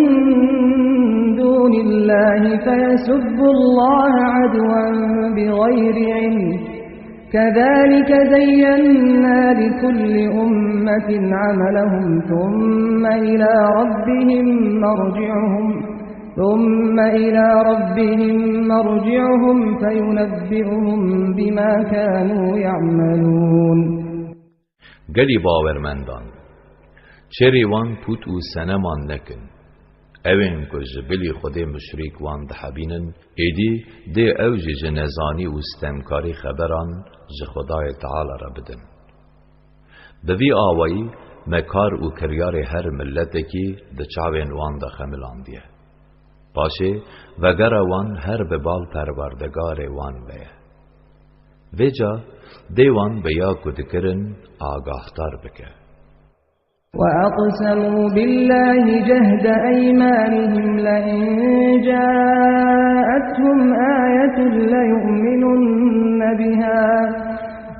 دون الله فيسبوا الله عدوا بغير علم، كذلك زينا لكل أمة عملهم ثم إلى ربهم مرجعهم، ثم إلى ربهم مرجعهم فينبئهم بما كانوا يعملون. Gelî bawermendan, çêrê wan pût û seneman nekin. Ewên ku ji bilî Xwedê muşrîk wan dihebînin, êdî dê ew jî ji nezanî û stemkarî xeberan ji Xwedayê Teala re bidin. Bi vî awayî me kar û kiryarê her miletekî di çavên wan de xemilandiye. Paşê vegera wan her bi bal Perwerdegarê wan ve ye. Vêca dê wan bi ya ku dikirin agahdar bike. وأقسموا بالله جهد أيمانهم لئن جاءتهم آية ليؤمنن بها،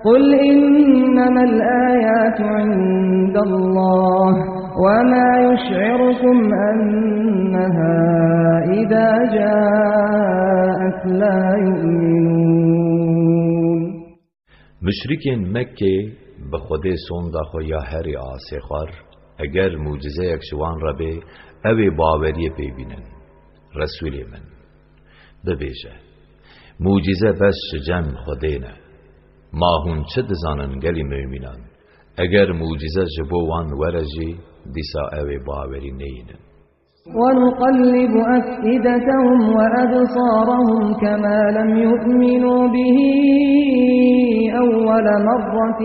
قل إنما الآيات عند الله وما يشعركم أنها إذا جاءت لا يؤمنون. Muşrikên Mekkê bi Xwedê sonda xwe ya herî asê xwar, eger mucizeyek ji wan re bê, ew ê baweriyê pê bînin. Resûlê min, bibêje, mucize bes ji cem Xwedê ne. Ma hûn çi dizanin gelî mumînan? Eger mucize ji bo wan were jî, dîsa ew ê bawerî neyînin. ونقلب أفئدتهم وأبصارهم كما لم يؤمنوا به أول مرة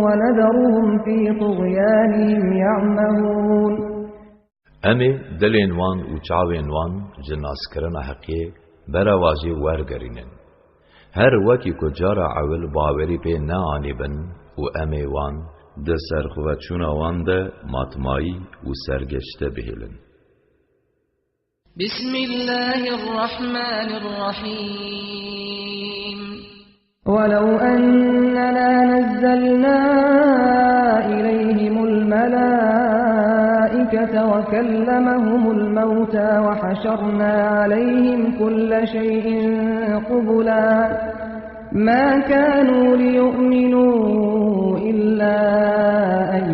ونذرهم في طغيانهم يعمهون. Em ê dilên wan û çavên wan ji naskirina heqê berevajî wergerînin. Her wekî ku cara ewil bawerî pê neanîbin û em ê wan di serxweçûna wan de matmayî û sergeşte bihêlin. بسم الله الرحمن الرحيم. ولو أننا نزلنا إليهم الملائكة وكلمهم الموتى وحشرنا عليهم كل شيء قبلا ما كانوا ليؤمنوا إلا أن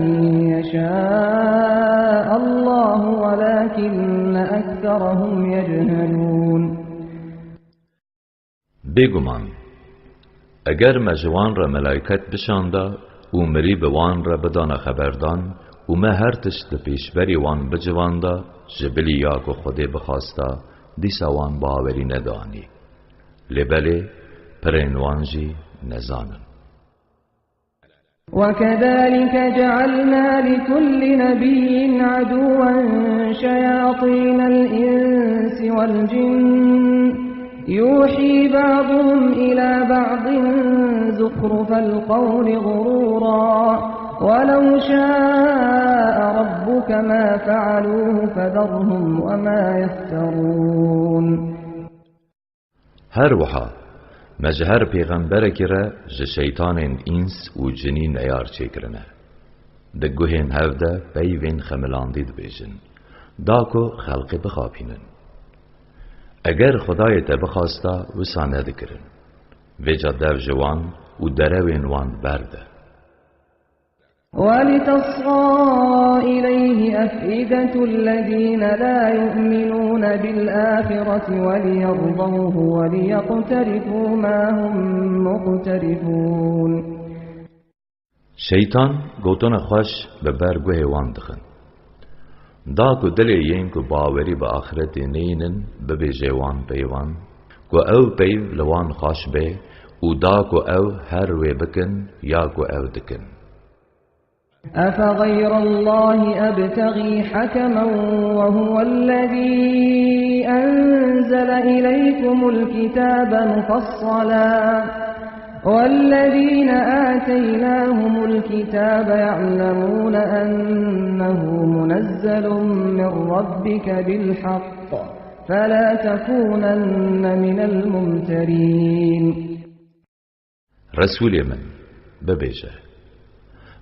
يشاء الله ولكن أكثرهم يجهلون. Bêguman, eger me ji wan re melayket bişanda û mirî bi wan re bidana xeberdan û me her tişt di pêşberî wan bicivanda, ji bilî ya ku Xwedê bixwasta, dîsa wan bawerî nedanî. Lê belê, pirên wan jî nezan in. وكذلك جعلنا لكل نبي عدوا شياطين الإنس والجن يوحي بعضهم إلى بعض زخرف القول غرورا ولو شاء ربك ما فعلوه فذرهم وما يفترون. Her wiha, me ji her pêxemberekî re ji şeytanên îns û cinî neyar çêkirine. Di guhên hev de peyvên xemilandî dibêjin, da ku xelqê bixapînin. Eger Xwedayê te bixwasta, wisa nedikirin. Vêca dev ji wan û derewên wan berde. ولتصغى إليه أفئدة الذين لا يؤمنون بالآخرة وليرضوه وليقترفوا ما هم مقترفون. Şeytan gotina xweş bi ber guhê wan dixin. Da ku dilê yên ku bawerî bi axretê neynin bibêje wan peyvan, ku ew peyv li wan xweş be û da ku ew her wê bikin ya ku ew dikin. أفغير الله أبتغي حكما وهو الذي أنزل إليكم الكتاب مفصلا والذين آتيناهم الكتاب يعلمون أنه منزل من ربك بالحق فلا تكونن من الممترين. Resûlê min, bibêje,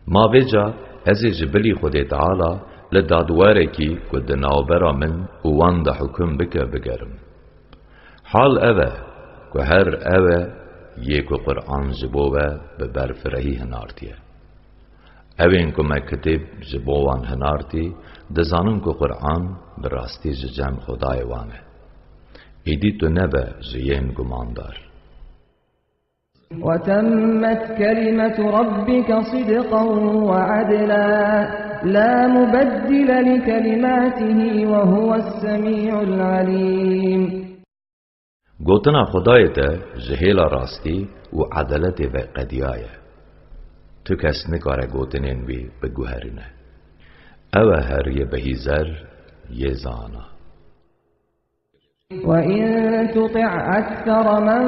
ma vêca ez ê ji bilî Xwedê Teala li dadwerekî ku di navbera min û wan de hukum bike bigerim. Hal ev e ku her ew e yê ku Quran ji bo we bi berfirehî hinartiye. Ew ên ku me kitêb ji bo wan hinartî, dizanin ku Quran bi rastî ji cem Xwedayê wan e. Îdî tu nebe ji yên gumandar. وتمت كلمة ربك صدقا وعدلا لا مبدل لكلماته وهو السميع العليم. Gotina Xwedayê te ji hêla rastî û edeletê ve qediyaye. Tu kes nikare gotinên wî biguherîne. Ew e her yê behîzer, yê zana. وإن تطع أكثر من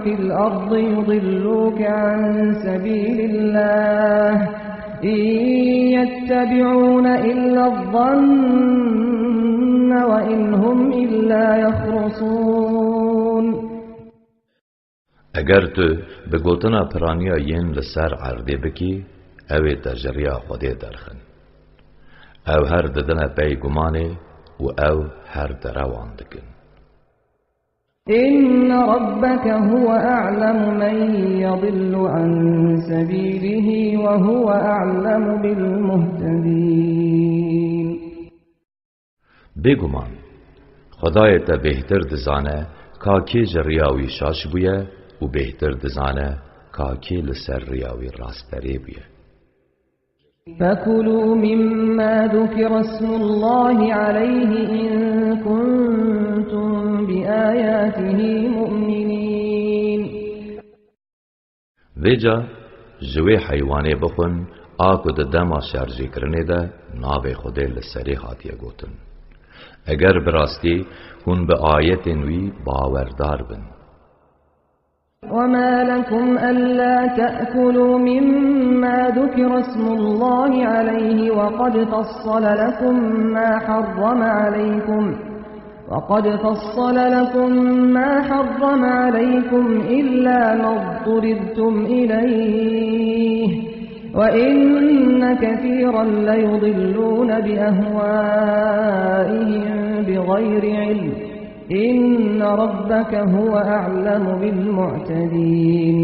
في الأرض يضلوك عن سبيل الله إن يتبعون إلا الظن وإن هم إلا يخرصون. Eger tu bi gotina piraniya yên li ser erdê bikî, ew ê te ji riya Xwedê derxin. Ew her didine pey gumanê û ew her derewan dikin. إن ربك هو أعلم من يضل عن سبيله وهو أعلم بالمهتدين. Bêguman, Xwedayê te bêhtir dizane ka kê ji riya wî şaş bûye û bêhtir dizane ka kê li ser riya wî rasterê bûye. فكلوا مما ذكر اسم الله عليه إن كنتم بآياته مؤمنين. Vêca ji wê heywanê bixwin, a ku di dema şerjêkirinê de navê Xwedê li serê hatiye gotin. Eger bi rastî hûn bi ayetên wî bawerdar bin. وما لكم ألا تأكلوا مما ذكر اسم الله عليه وقد فصل لكم ما حرم عليكم وقد فصل لكم ما حرم عليكم إلا ما اضطررتم إليه وإن كثيرا ليضلون بأهوائهم بغير علم إن ربك هو أعلم بالمعتدين.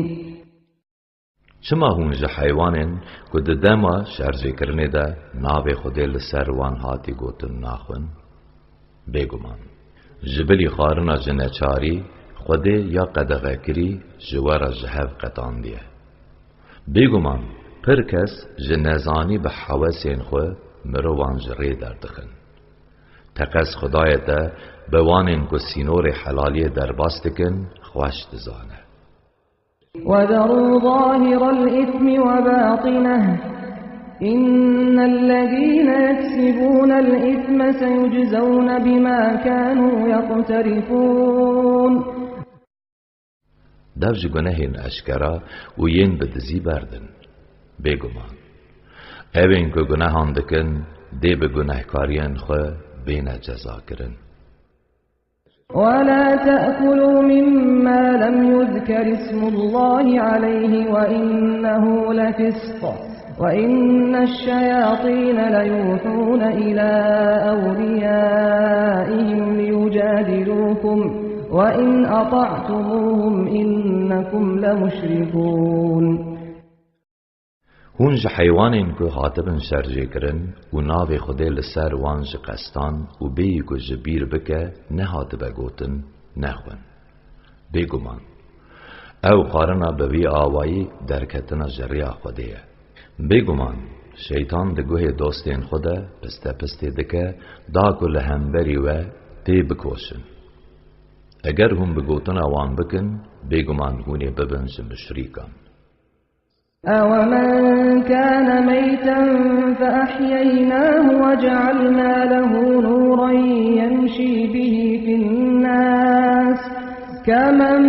Çima hûn ji heywanên ku di dema şerjêkirinê de navê Xwedê li ser wan hatî gotin naxwin? Bêguman, ji bilî xwarina ji neçarî, Xwedê ya qedexekirî ji we re ji hev qetandiye. Bêguman, pir kes ji nezanî bi hewesên xwe mirovan ji rê derdixin. Teqez Xwedayê te bi wanên ku sînorê helaliyê derbas dikin, xweş dizane. وذروا ظاهر الإثم وباطنه إن الذين يكسبون الإثم سيجزون بما كانوا يقترفون. Dev ji gunehên eşkera û yên bi dizî berdin. Bêguman, ew ên ku gunehan dikin, dê bi gunehkariyên xwe bêne cezakirin. ولا تأكلوا مما لم يذكر اسم الله عليه وإنه لفسق وإن الشياطين ليوحون إلى أوليائهم ليجادلوكم وإن أطعتموهم إنكم لمشركون. Hûn ji heywanên ku hatibin şerjêkirin û navê Xwedê li ser wan ji qestan û bêyî ku ji bîr bike nehatibe gotin, nexwin. Bêguman, ew xwarina bi vî awayî derketina ji rêya Xwedê ye. Bêguman, şeytan di guhê dostên xwe de pistepistê dike, da ku li hemberî we tê bikoşin. Eger hûn bi gotina wan bikin, bêguman hûn ê bibin ji muşrîkan. أَوَمَنْ كَانَ مَيْتًا فَأَحْيَيْنَاهُ وَجَعَلْنَا لَهُ نُورًا يَمْشِي بِهِ فِي النَّاسِ كَمَنْ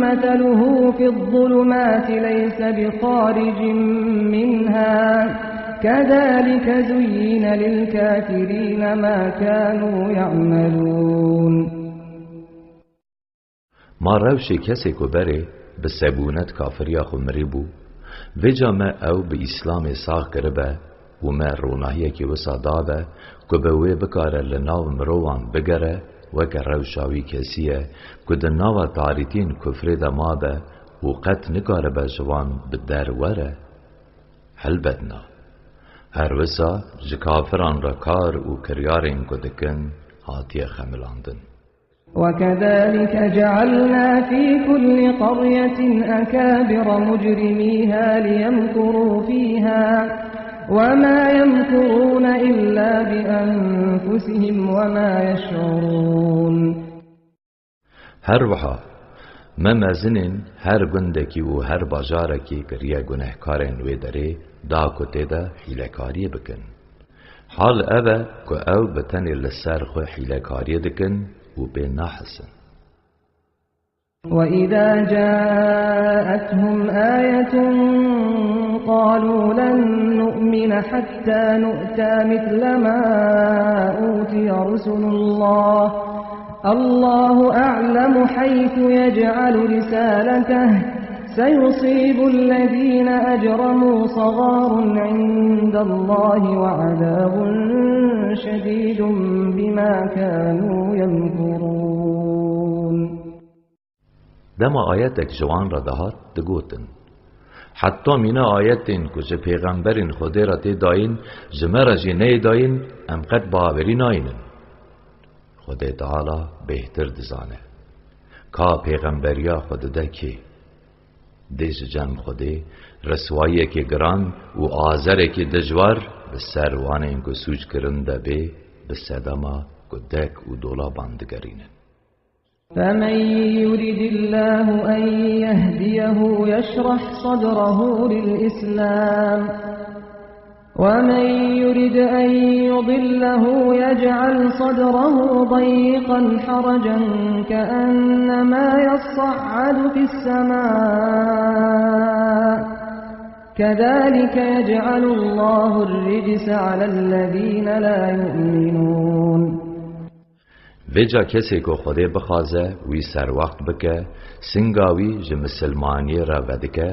مَثَلُهُ فِي الظُّلُمَاتِ لَيْسَ بِخَارِجٍ مِنْهَا كَذَلِكَ زُيِّنَ لِلْكَافِرِينَ مَا كَانُوا يَعْمَلُونَ. Ma rewşê kesê ku berê bi sebûnet kafiriya xwe mirîbû, vêca me ew bi Îslamê sax kiribe û me ronahiyekî wisa dabe ku bi wê bikare li nav mirovan bigere, weke rewşa wî kesî ye ku di nava tarîtiyên kufrê de mabe û qet nikaribe ji wan bi der were? Helbet na. Her wisa ji kafiran re kar û kiryarên ku dikin hatiye xemilandin. وَكَذَلِكَ جَعَلْنَا فِي كُلِّ قَرْيَةٍ أَكَابِرَ مُجْرِمِيهَا لِيَمْكُرُوا فِيهَا وَمَا يَمْكُرُونَ إِلَّا بِأَنْفُسِهِمْ وَمَا يَشْعُرُونَ. Her wiha, me mezinên her gundekî û her bajarekî kiriye gunehkarên wê derê, da ku tê de hîlekariyê bikin. Hal ev e ku ew bi tenê li ser xwe hîlekariyê dikin û pê nahisin. وَإِذَا جَاءَتْهُمْ آيَةٌ قَالُوا لَن نُّؤْمِنَ حَتَّىٰ نُؤْتَىٰ مِثْلَ مَا أُوتِيَ رُسُلُ اللَّهِ، اللَّهُ أَعْلَمُ حَيْثُ يَجْعَلُ رِسَالَتَهُ، سَيُصِيبُ الَّذِينَ أَجْرَمُوا صَغَارٌ عِندَ اللَّهِ وَعَذَابٌ شَدِيدٌ بِمَا كَانُوا يَمْكُرُونَ. Dema ayetek ji wan re dihat, digotin, Heta mîna ayetên ku ji pêxemberên Xwedê re tê dayîn, ji me re jî neyê dayîn, em qet bawerî nayînin. Xwedê Teala bêhtir dizane. Ka pêxemberiya xwe dide kê? Dê ji cem Xwedê riswayiyekê giran û azerekê dijwar bi ser wanên ku sûc kirin de bê, bi sedema ku dek û dolaban digerînin. فَمَنْ يُرِدِ اللَّهُ أَنْ يَهْدِيَهُ يَشْرَحْ صَدْرَهُ لِلْإِسْلَامِ، وَمَنْ يُرِدْ أَنْ يُضِلَّهُ يَجْعَلْ صَدْرَهُ ضَيِّقًا حَرَجًا كَأَنَّمَا يَصَّعَّدُ فِي السَّمَاءِ، كَذَلِكَ يَجْعَلُ اللَّهُ الرِّجْسَ عَلَى الَّذِينَ لَا يُؤْمِنُونَ. Vêca kesê ku Xwedê bixwaze wî serwext bike, singa wî ji misilmaniyê re vedike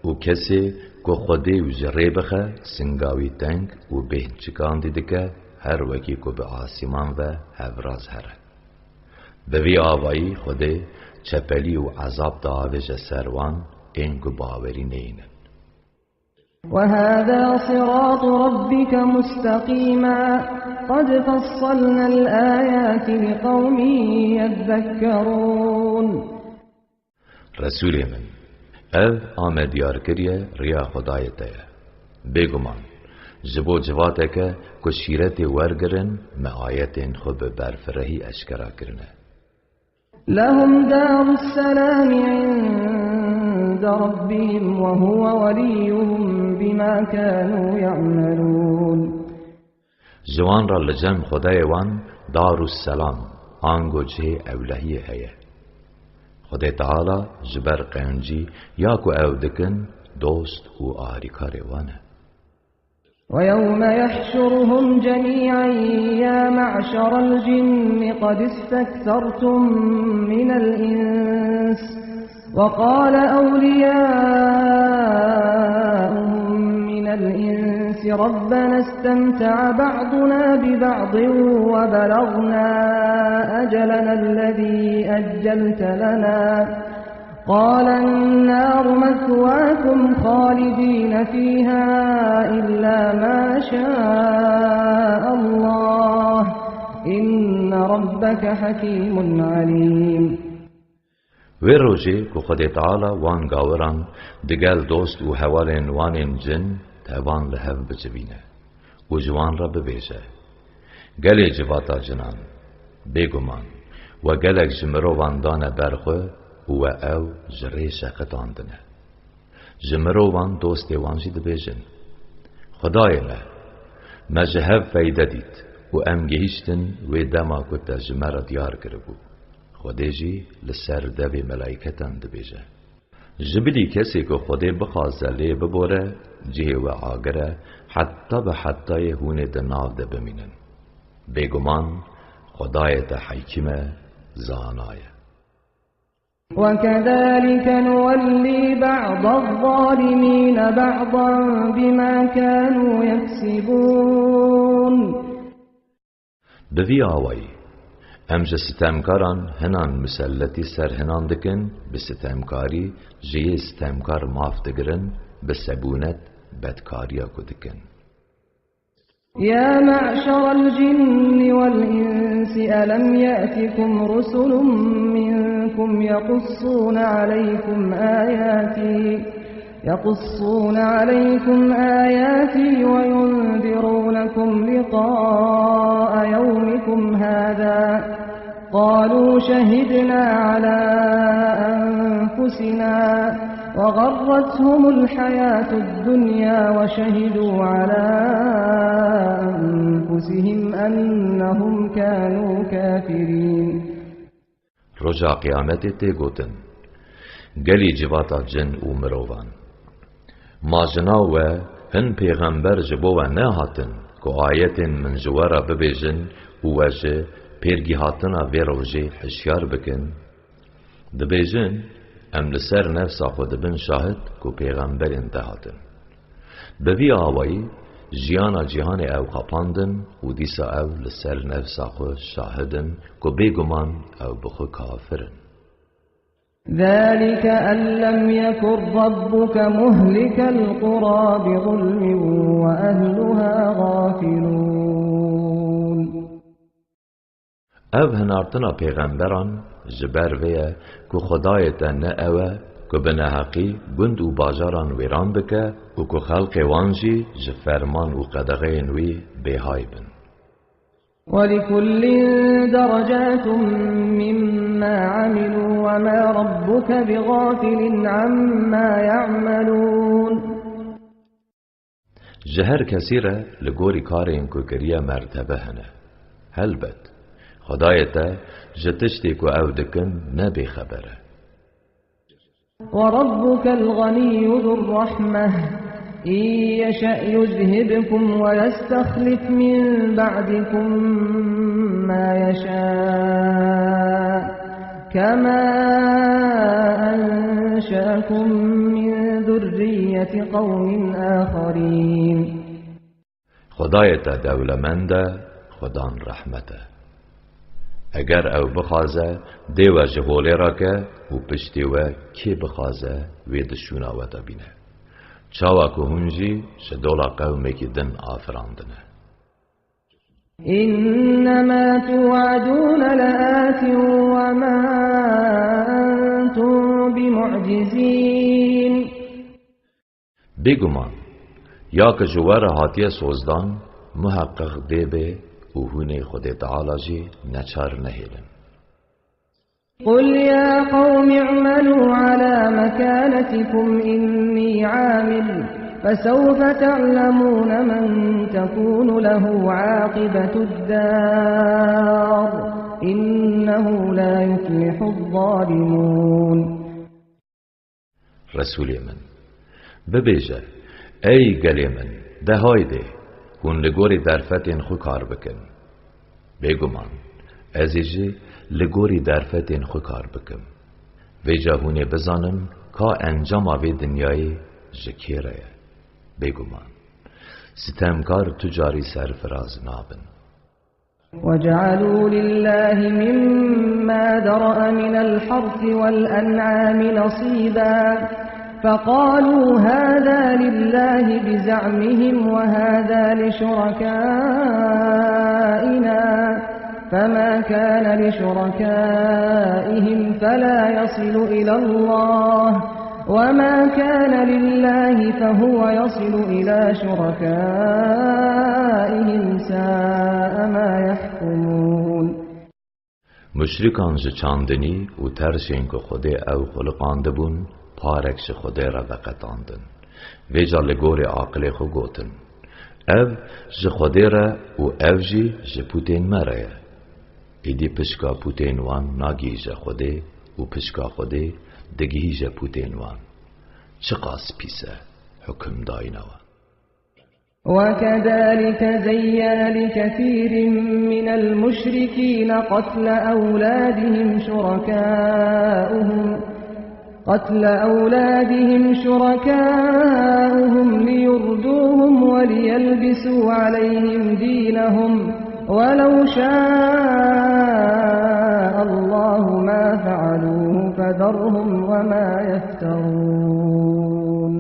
û kesê ku Xwedê wî ji rê bixe, singa wî teng û bêhnçikandî dike, her wekî ku bi asîman ve hevraz here. Bi vî avayî Xwedê çepelî û ezab diavêje ser wan ên ku bawerî neynin. وَهَذَا صِرَاطُ رَبِّكَ مُسْتَقِيمًا، قَدْ فَصَّلْنَا الْآيَاتِ لِقَوْمٍ يَذَّكَّرُونَ. Resûlê min, ev a me diyar kiriye riya Xwedayê te ye. Bêguman, ji bo civateke ku şîretê wergirin, me ayetên xwe bi berfirehî eşkera kirine. لَهُمْ دَارُ السَّلَامِ عِندَ رَبِّهِمْ وَهُوَ وَلِيُّهُمْ بِمَا كَانُوا يَعْمَلُونَ. Ji wan re li cem Xwedayê wan Darusselam, ango cihê ewlehiyê heye. Xwedê Teala ji ber qencî ya ku ew dikin, dost û arîkarê wan e. وَيَوْمَ يَحْشُرُهُمْ جَمِيعًا يَا مَعْشَرَ الْجِنِّ قَدِ اسْتَكْثَرْتُم مِّنَ الْإِنسِ، وَقَالَ أَوْلِيَاؤُهُم مِّنَ الْإِنسِ رَبَّنَا اسْتَمْتَعَ بَعْضُنَا بِبَعْضٍ وَبَلَغْنَا أَجَلَنَا الَّذِي أَجَّلْتَ لَنَا، قال النار مثواكم خالدين فيها إلا ما شاء الله إن ربك حكيم عليم. Wê rojê ku Xwedê Teala wan gawiran digel dost û hevalên wan ên cin tevan li hev bicivîne û ji wan re bibêje, Gelê civata cinan, bêguman, we gelek ji mirovan dane ber xwe û we ew ji rê şeqitandine. Ji mirovan dostê wan jî dibêjin, Xwedayê me, me ji hev feyde dît û em gihîştin wê dema ku te ji me re diyar kiribû. Xwedê jî li ser devê melaîketan dibêje, Ji bilî kesê ku Xwedê bixwaze lê bibore, cihê we agir e, heta bi hetayê hûn ê di nav de bimînin. Bêguman Xwedayê te hekîm e, zana ye. وكذلك نولي بعض الظالمين بعضا بما كانوا يكسبون. Bi vî awayî, em ji sitemkaran hinan miselletî ser hinan dikin, bi sitemkarî ji yê sitemkar maf digirin, bi sebûnet bedkariya ku dikin. يا معشر الجن والإنس ألم يأتكم رسل منكم يقصون عليكم آياتي يقصون عليكم آياتي وينذرونكم لقاء يومكم هذا قالوا شهدنا على أنفسنا وغرتهم الحياة الدنيا وشهدوا على أنفسهم أنهم كانوا كافرين. Roja Qiyametê tê gotin, Gelî civata cin û mirovan, ma ji nav we hin pêxember ji bo we nehatin ku ayetên min ji we re bibêjin û we ji pêrgîhatina vê rojê hişyar bikin? Dibêjin, Em li ser nefsa xwe dibin şahid ku pêxemberên te hatin. Bi vî awayî jiyana cîhanê ew xapandin û dîsa ew li ser nefsa xwe şahid in ku bêguman ew bi xwe kafir in. ذلك أن لم يكن ربك مهلك القرى بظلم وأهلها غافلون. Ev hinartina pêxemberan ji ber vê ye ku Xwedayê te ne ew e ku bi neheqî gund û bajaran wêran bike û ku xelkê wan jî ji ferman û qedexeyên wî bêhay bin. ولكل درجات مما عملوا وما ربك بغافل عما يعملون. Ji her kesî re li gorî karên ku kiriye mertebe hene. Helbet, Xwedayê te ji tiştê ku ew dikin ne bêxeber e. وربك الغني ذو الرحمة إن يشأ يذهبكم ويستخلف من بعدكم ما يشاء كما أنشأكم من ذرية قوم آخرين. Xwedayê te dewlemend e, Xudan rehmet e. Eger ew bixwaze, dê we ji holê rake û piştê we kê bixwaze, wê di şûna we de bîne. Çawa ku hûn jî ji dola qewmekî din afirandine. إنما توعدون لآت وما أنتم بمعجزين. Bêguman, ya ku ji we re hatiye sozdan, muheqeq dê bê û hûn ê Xwedê Teala jî neçar nehêlin. قل يا قوم اعملوا على مكانتكم إني عامل فسوف تعلمون من تكون له عاقبة الدار إنه لا يفلح الظالمون. Resûlê min, bibêje, Ey gelê min, de haydê, hûn li gorî derfetên xwe kar bikin. Bêguman, ez ê jî li gorî derfetên xwe kar bikim. Vêca hûn ê bizanin ka encama vê dinyayê ji kê re ye. Bêguman, sitemkar tu carî serfiraz nabin. وجعلوا لله مما ما ذرأ من الحرث والأنعام نصيبا، فقالوا هذا لله بزعمهم وهذا لشركائنا، فما كان لشركائهم فلا يصل إلى الله، وما كان لله فهو يصل إلى شركائهم، ساء ما يحكمون. Muşrîkan ji çandinî û tersên ku Xwedê ew xuliqandibûn, parek ji Xwedê re veqetandin. Vêca li gorî aqilê xwe gotin, Ev ji Xwedê re û ev jî ji pûtên me re ye. Êdî pişka pûtên wan nagihîje Xwedê û pişka Xwedê digihîje pûtên wan. Çiqas pîs e hukimdayîna wan. وكذلك زين لكثير من المشركين قتل أولادهم شركاؤهم، قتل أولادهم شركاؤهم ليردوهم وليلبسوا عليهم دينهم، ولو شاء الله ما فعلوه فذرهم وما يفترون.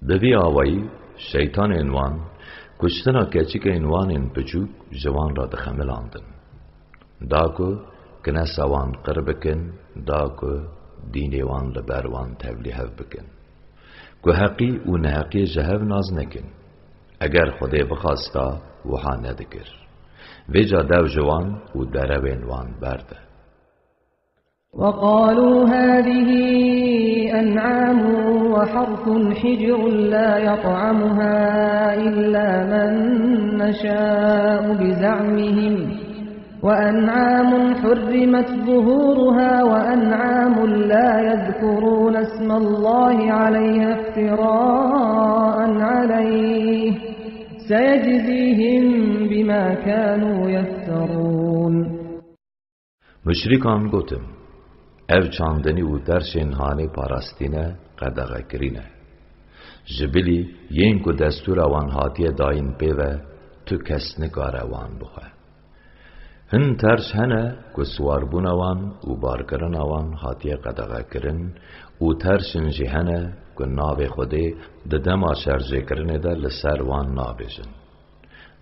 Bi vî awayî, şeytanên wan, kuştina keçikên wan ên piçûk ji wan re dixemilandin. Da ku kinesa wan qir bikin, da ku dînê wan li ber wan tevlîhev bikin. Ku heqî û neheqiyê ji hev nas nekin. Eger Xwedê bixwasta, wiha nedikir. Vêca dew ji wan û derewên wan berde. وقالوا هذه أنعام وحرث حجر لا يطعمها إلا من نشاء بزعمهم، وأنعام حرمت ظهورها وأنعام لا يذكرون اسم الله عليها افتراء عليه، سيجزيهم بما كانوا يفترون. Muşrîkan gotin, Ev çandinî û tersên hanê parastî ne, qedexekirî ne. Ji bilî yên ku destûra wan hatiye dayîn pê ve, tu kes nikare wan bixwe. Hin terş hene ku siwarbûna wan û barkirina wan hatiye qedexekirin û terşên jî hene ku navê Xwedê di dema şerjêkirinê de li ser wan nabêjin.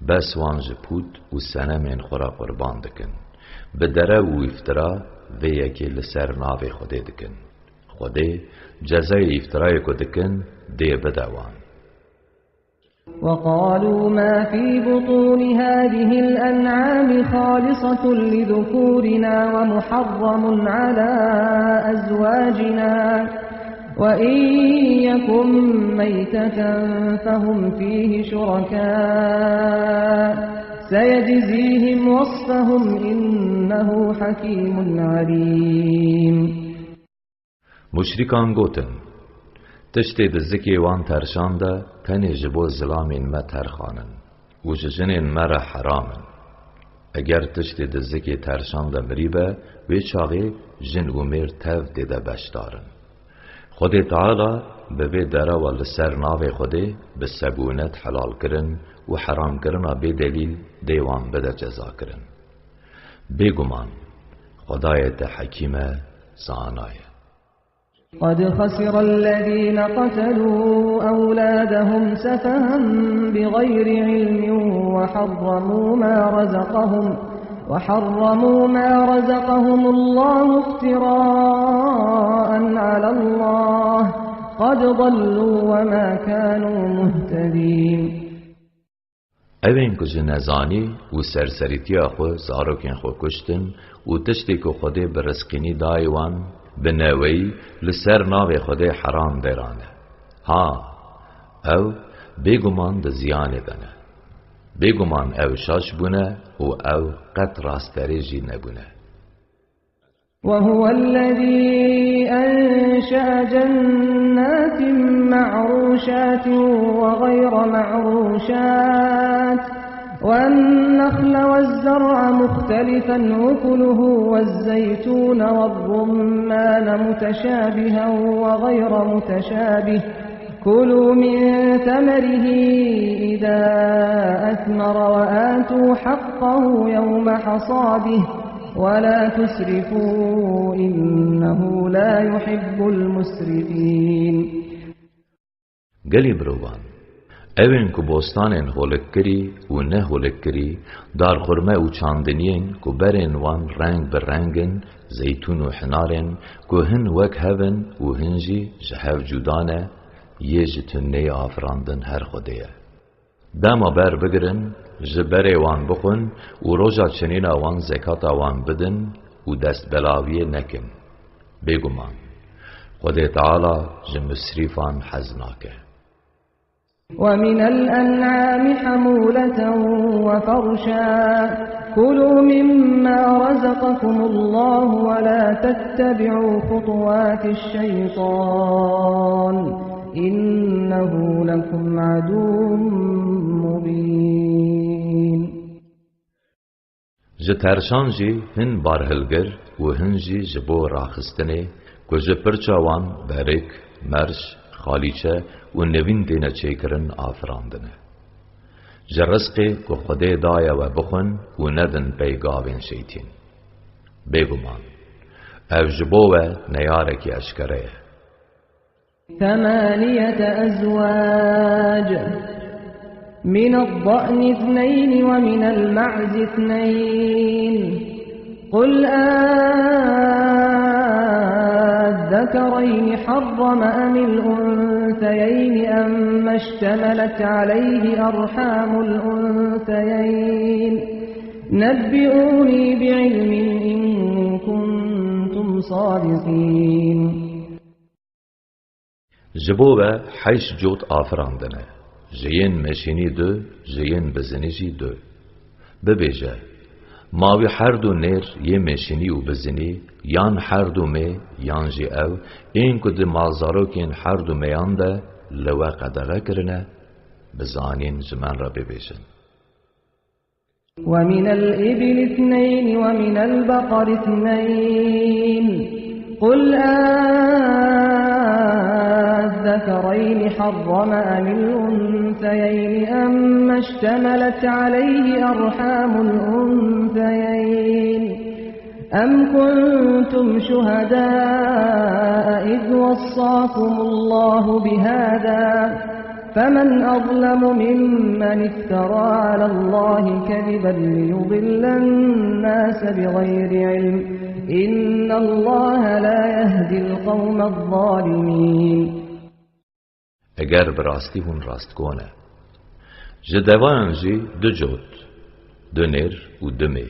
Bes wan ji pût û senemên xwe re qurban dikin. Bi derew û îftira vê yekê li ser navê Xwedê dikin. Xwedê cezayê îftirayê ku dikin dê bide wan. وقالوا ما في بطون هذه الأنعام خالصة لذكورنا ومحرم على أزواجنا، وإن يكن ميتة فهم فيه شركاء، سيجزيهم وصفهم إنه حكيم عليم. Muşrîkan gotin, Tiştê di zikê wan terşan de tenê ji bo zilamên me terxan in û ji jinên me re heram in. Eger tiştê di zikê terşan de mirîbe, wê çaxê jin û mêr tev tê de beşdar in. Xwedê Teala bi vê derewa li ser navê Xwedê bi sebûnet helal kirin û heramkirina bê delîl dê wan bide cezakirin. Bêguman, Xwedayê te hekîm e, zana ye. قد خسر الذين قتلوا أولادهم سفها بغير علم وحرموا ما رزقهم، وحرموا ما رزقهم الله افتراء على الله، قد ضلوا وما كانوا مهتدين. Ewên ku ji nezanî û serserîtiya xwe zarokên xwe kuştin û tiştê ku Xwedê bi rizqînî dayê wan, bi neweyî li ser navê Xwedê heram derane. Ha, ew bêguman di ziyanê de ne. Bêguman ew şaş bûne û ew qet rasterê jî nebûne. وهو الذي أنشأ جنات معروشات وغير معروشات والنخل والزرع مختلفا أكله والزيتون والرمان متشابها وغير متشابه، كلوا من ثمره إذا أثمر وآتوا حقه يوم حصاده، ولا تسرفوا إنه لا يحب المسرفين. Gelî mirovan, ew ên ku bostanên holikkirî û neholikirî, darxurme û çandiniyên ku berên wan reng bi reng in, zeytûn û hinarên ku hin wek hev in û hin jî ji hev cuda ne, yê ji tuneyê afirandin her Xwedê ye. Dema ber bigirin, ji berê wan bixwin û roja çinîna wan zekata wan bidin û destbelaviyê nekin. Bêguman, Xwedê Teala ji musrîfan hez nake. ومن الأنعام حمولة وفرشا، كلوا مما رزقكم الله ولا تتبعوا خطوات الشيطان إنه لكم عدو مبين. Ji terşan jî hin barhilgir û hin jî ji bo raxistinê, ku ji pirça wan berik, merş, xalîçe û nivîn têne çêkirin, afirandine. Ji rizqê ku Xwedê daye we bixwin û nedin pey gavên şeytîn. Bêguman, ev ji bo we neyarekî eşkere ye. ثمانية أزواج، من الضأن اثنين ومن المعز اثنين، قل أذكرين حرم أم الأنثيين أما اشتملت عليه أرحام الأنثيين، نبئوني بعلم إن كنتم صادقين. Ji bo we heşt cot afirandine, ji yên mêşînî du, ji yên bizinî jî du. Bibêje, ma wî her du nêr yê mêşînî û bizinî, yan her du mê, yan jî ew, ên ku di malzarokên her du mêyan de li we qedexe kirine, bizanîn ji min re bibêjin. ومن الإبل اثنين ومن البقر اثنين، قل أذكرين حرم أم الأنثيين أما اشتملت عليه أرحام الأنثيين أم كنتم شهداء إذ وصاكم الله بهذا فمن أظلم ممن افترى على الله كذبا ليضل الناس بغير علم إن الله لا يهدي القوم الظالمين. Eger bi rastî hûn rastgo ne. Ji devayan jî du cot, du nêr û du mê,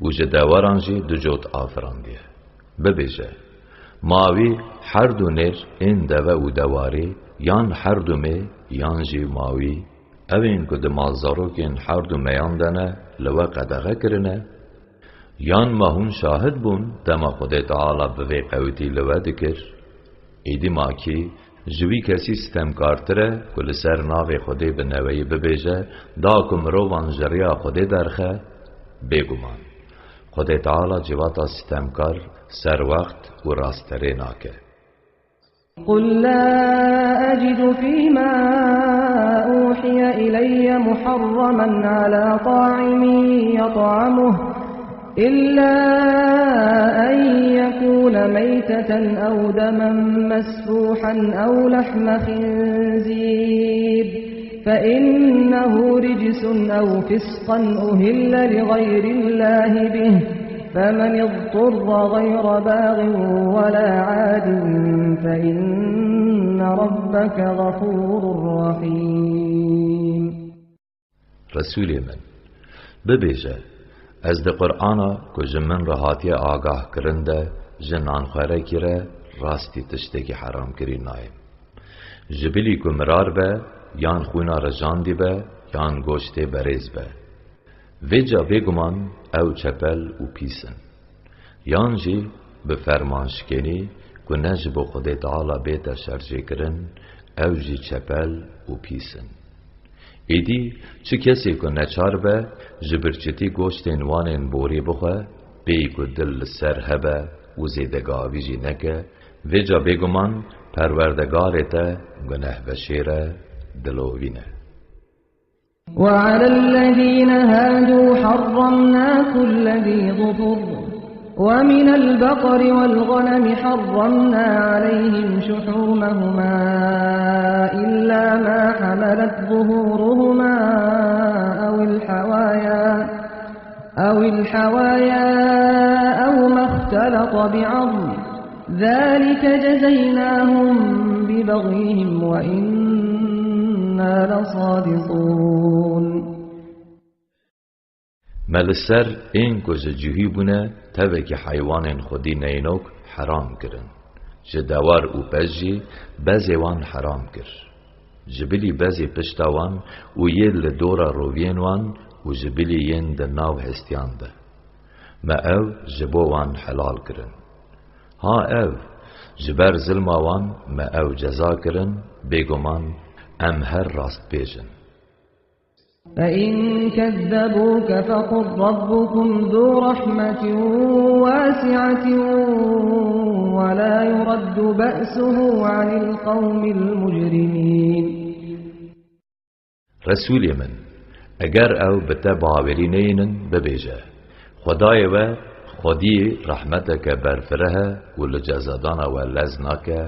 û ji dewaran jî du cot afirandiye. Bibêje, ma wî her du nêr ên deve û dewarê, yan her du mê, yan jî ma wî, ew ên ku di malzarokên her du mêyan de ne, li we qedexe kirine? Yan ma hûn şahid bûn, dema Xwedê Teala bi vê qewitî li we dikir? Êdî ma kî ji wî kesî sitemkartir e, ku li ser navê Xwedê bi neweyî bibêje, da ku mirovan ji riya Xwedê derxe? Bêguman, Xwedê Teala civata sitemkar serwext û rasterê nake. قل لا أجد فيما أوحي إلي محرما على طاعم يطعمه إلا أن يكون ميتة أو دما مسفوحا أو لحم خنزير فإنه رجس أو فسقا أهل لغير الله به فمن اضطر غير باغ ولا عاد فإن ربك غفور رحيم. Resûlê min, bibêje, ez di Qur'ana ku ji min re hatiye agahkirin de ji nanxwerekî re rastî tiştekî heramkirî nayêm. Ji bilî ku mirar be, yan xwîna rijandî be, yan goştê berêz be. Vêca bêguman ew çepel û pîs in. Yan jî bi fermanşikênî ku ne ji bo Xwedê Teala bête şerjêkirin, ew jî çepel û pîs in. Êdî çi kesê ku neçar be, ji birçitî goştên wan ên borî bixwe, pêyî ku dil li ser hebe û zêdegavî jî neke, vêca bêguman Perwerdegarê te gunehbeşêr e, dilovîn e. وعلى الذين هادوا حرمنا كل ذي ظفر ومن البقر والغنم حرمنا عليهم شحومهما إلا ما حملت ظهورهما أو الحوايا، أو الحوايا أو ما اختلط بعظم، ذلك جزيناهم ببغيهم وإنا لصادقون. Me li ser ên ku ji cihî bûne tevekî heywanên xwedî neynog heram kirin. Ji dewar û pez jî bezê wan heram kir. Ji bilî bezê pişta wan û yê li dora roviyên wan û ji bilî yên di nav hestiyan de. Me ew ji bo wan helal kirin. Ha ev, ji ber zilma wan me ew ceza kirin, bêguman em her rastbêj in. فإن كذبوك فقل ربكم ذو رحمة واسعة ولا يرد بأسه عن القوم المجرمين. Resûlê min, eger ew bi te bawerî neyînin, bibêje, Xwedayê we xwedî rehmeteke berfireh e û li cezadana we lez nake,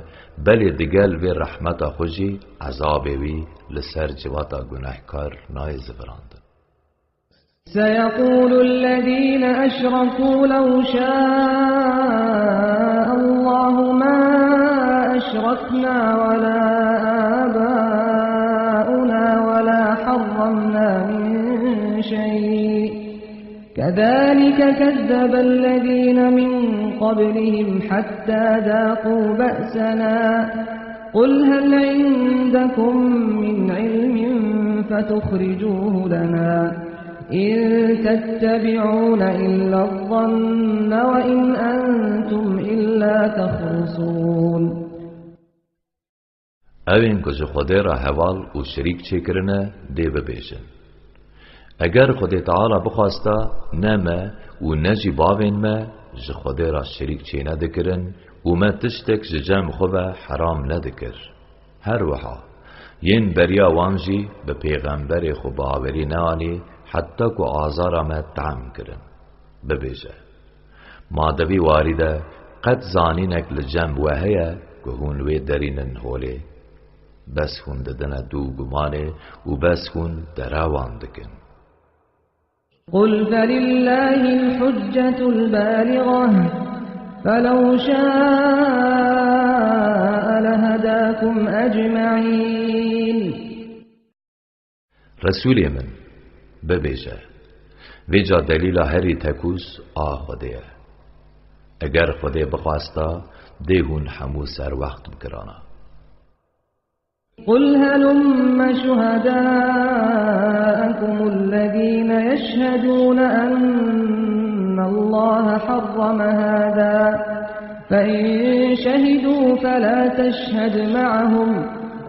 belê digel vê rehmeta xwe jî ezabê wî li ser civata gunehkar nayê zivirandin. سيقول الذين أشركوا لو شاء الله ما أشركنا ولا آباؤنا ولا حرمنا من شيء كذلك كذب الذين من قبلهم حتى ذاقوا بأسنا قل هل عندكم من علم فتخرجوه لنا إن تتبعون إلا الظن وإن أنتم إلا تخرصون. Ew ên ku ji Xwedê re heval û şirîk çêkirine, dê bibêjin, Eger Xwedê Teala bixwasta, ne me û ne jî bavên me ji Xwedê re şirîk çênedikirin û me tiştek ji cem xwe ve heram nedikir. Her wiha, yên beriya wan jî bi pêxemberê xwe bawerî neanî, heta ku azara me tehm kirin. Bibêje, Ma di vî warî de qet zanînek li cem we heye ku hûn wê derînin holê? Bes hûn didine dû û gumanê û bes hûn derewan dikin. قل فلله الحجة البالغة فلو شاء لهداكم أجمعين. Resûlê min, bibêje, Vêca delîla herî tekûz a Xwedê ye. Eger Xwedê bixwasta, dê hûn hemû serwext bikirana. قل هلم شهداءكم الذين يشهدون أن الله حرم هذا فإن شهدوا فلا تشهد معهم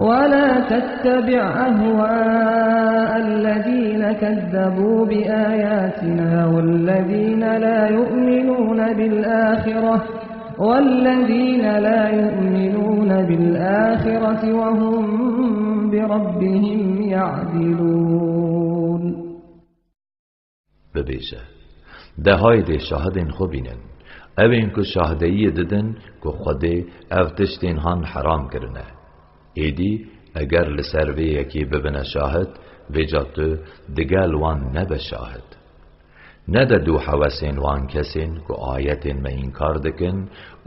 ولا تتبع أهواء الذين كذبوا بآياتنا والذين لا يؤمنون بالآخرة والذين لا يؤمنون بالآخرة وهم بربهم يعدلون. Bibêje, De haydê şahidên xwe bînin, ewên ku şahdeyiyê didin ku Xwedê ev tiştên han heram kirine. Êdî eger li ser vê yekê bibine şahid, vêca tu digel wan nebe şahid. Nede dû hewesên wan kesên ku ayetên me înkar dikin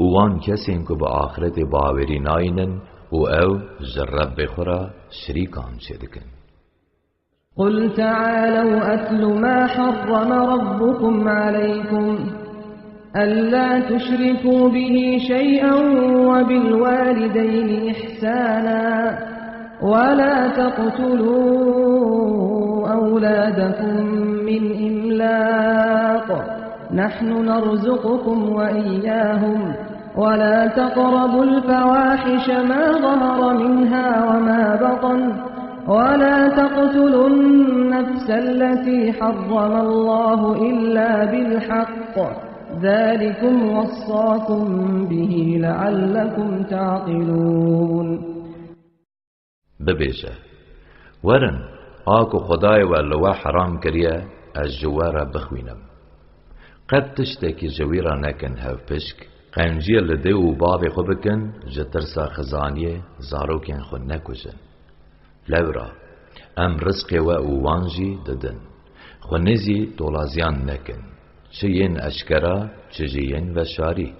û wan kesên ku bi axretê bawerî nayînin û ew ji Rebbê xwe re şirîkan çêdikin. قل تعالوا أتل ما حرم ربكم عليكم ألا تشركوا به شيئا وبالوالدين إحسانا ولا تقتلوا أولادكم من إملاق نحن نرزقكم وإياهم ولا تقربوا الفواحش ما ظهر منها وما بطن ولا تقتلوا النفس التي حرم الله إلا بالحق ذلكم وصاكم به لعلكم تعقلون. Bibêje, Werin, a ku Xwedayê we li we heram kiriye, ez ji we re bixwînim. Qet tiştekî ji wî re nekin hevpişk, qenciyê li dê û bavê xwe bikin, ji tirsa xizaniyê zarokên xwe nekujin. Lewra, em rizqê we û wan jî didin. Xwe nêzî tolaziyan nekin, çi yên eşkera, çi jî yên veşarî.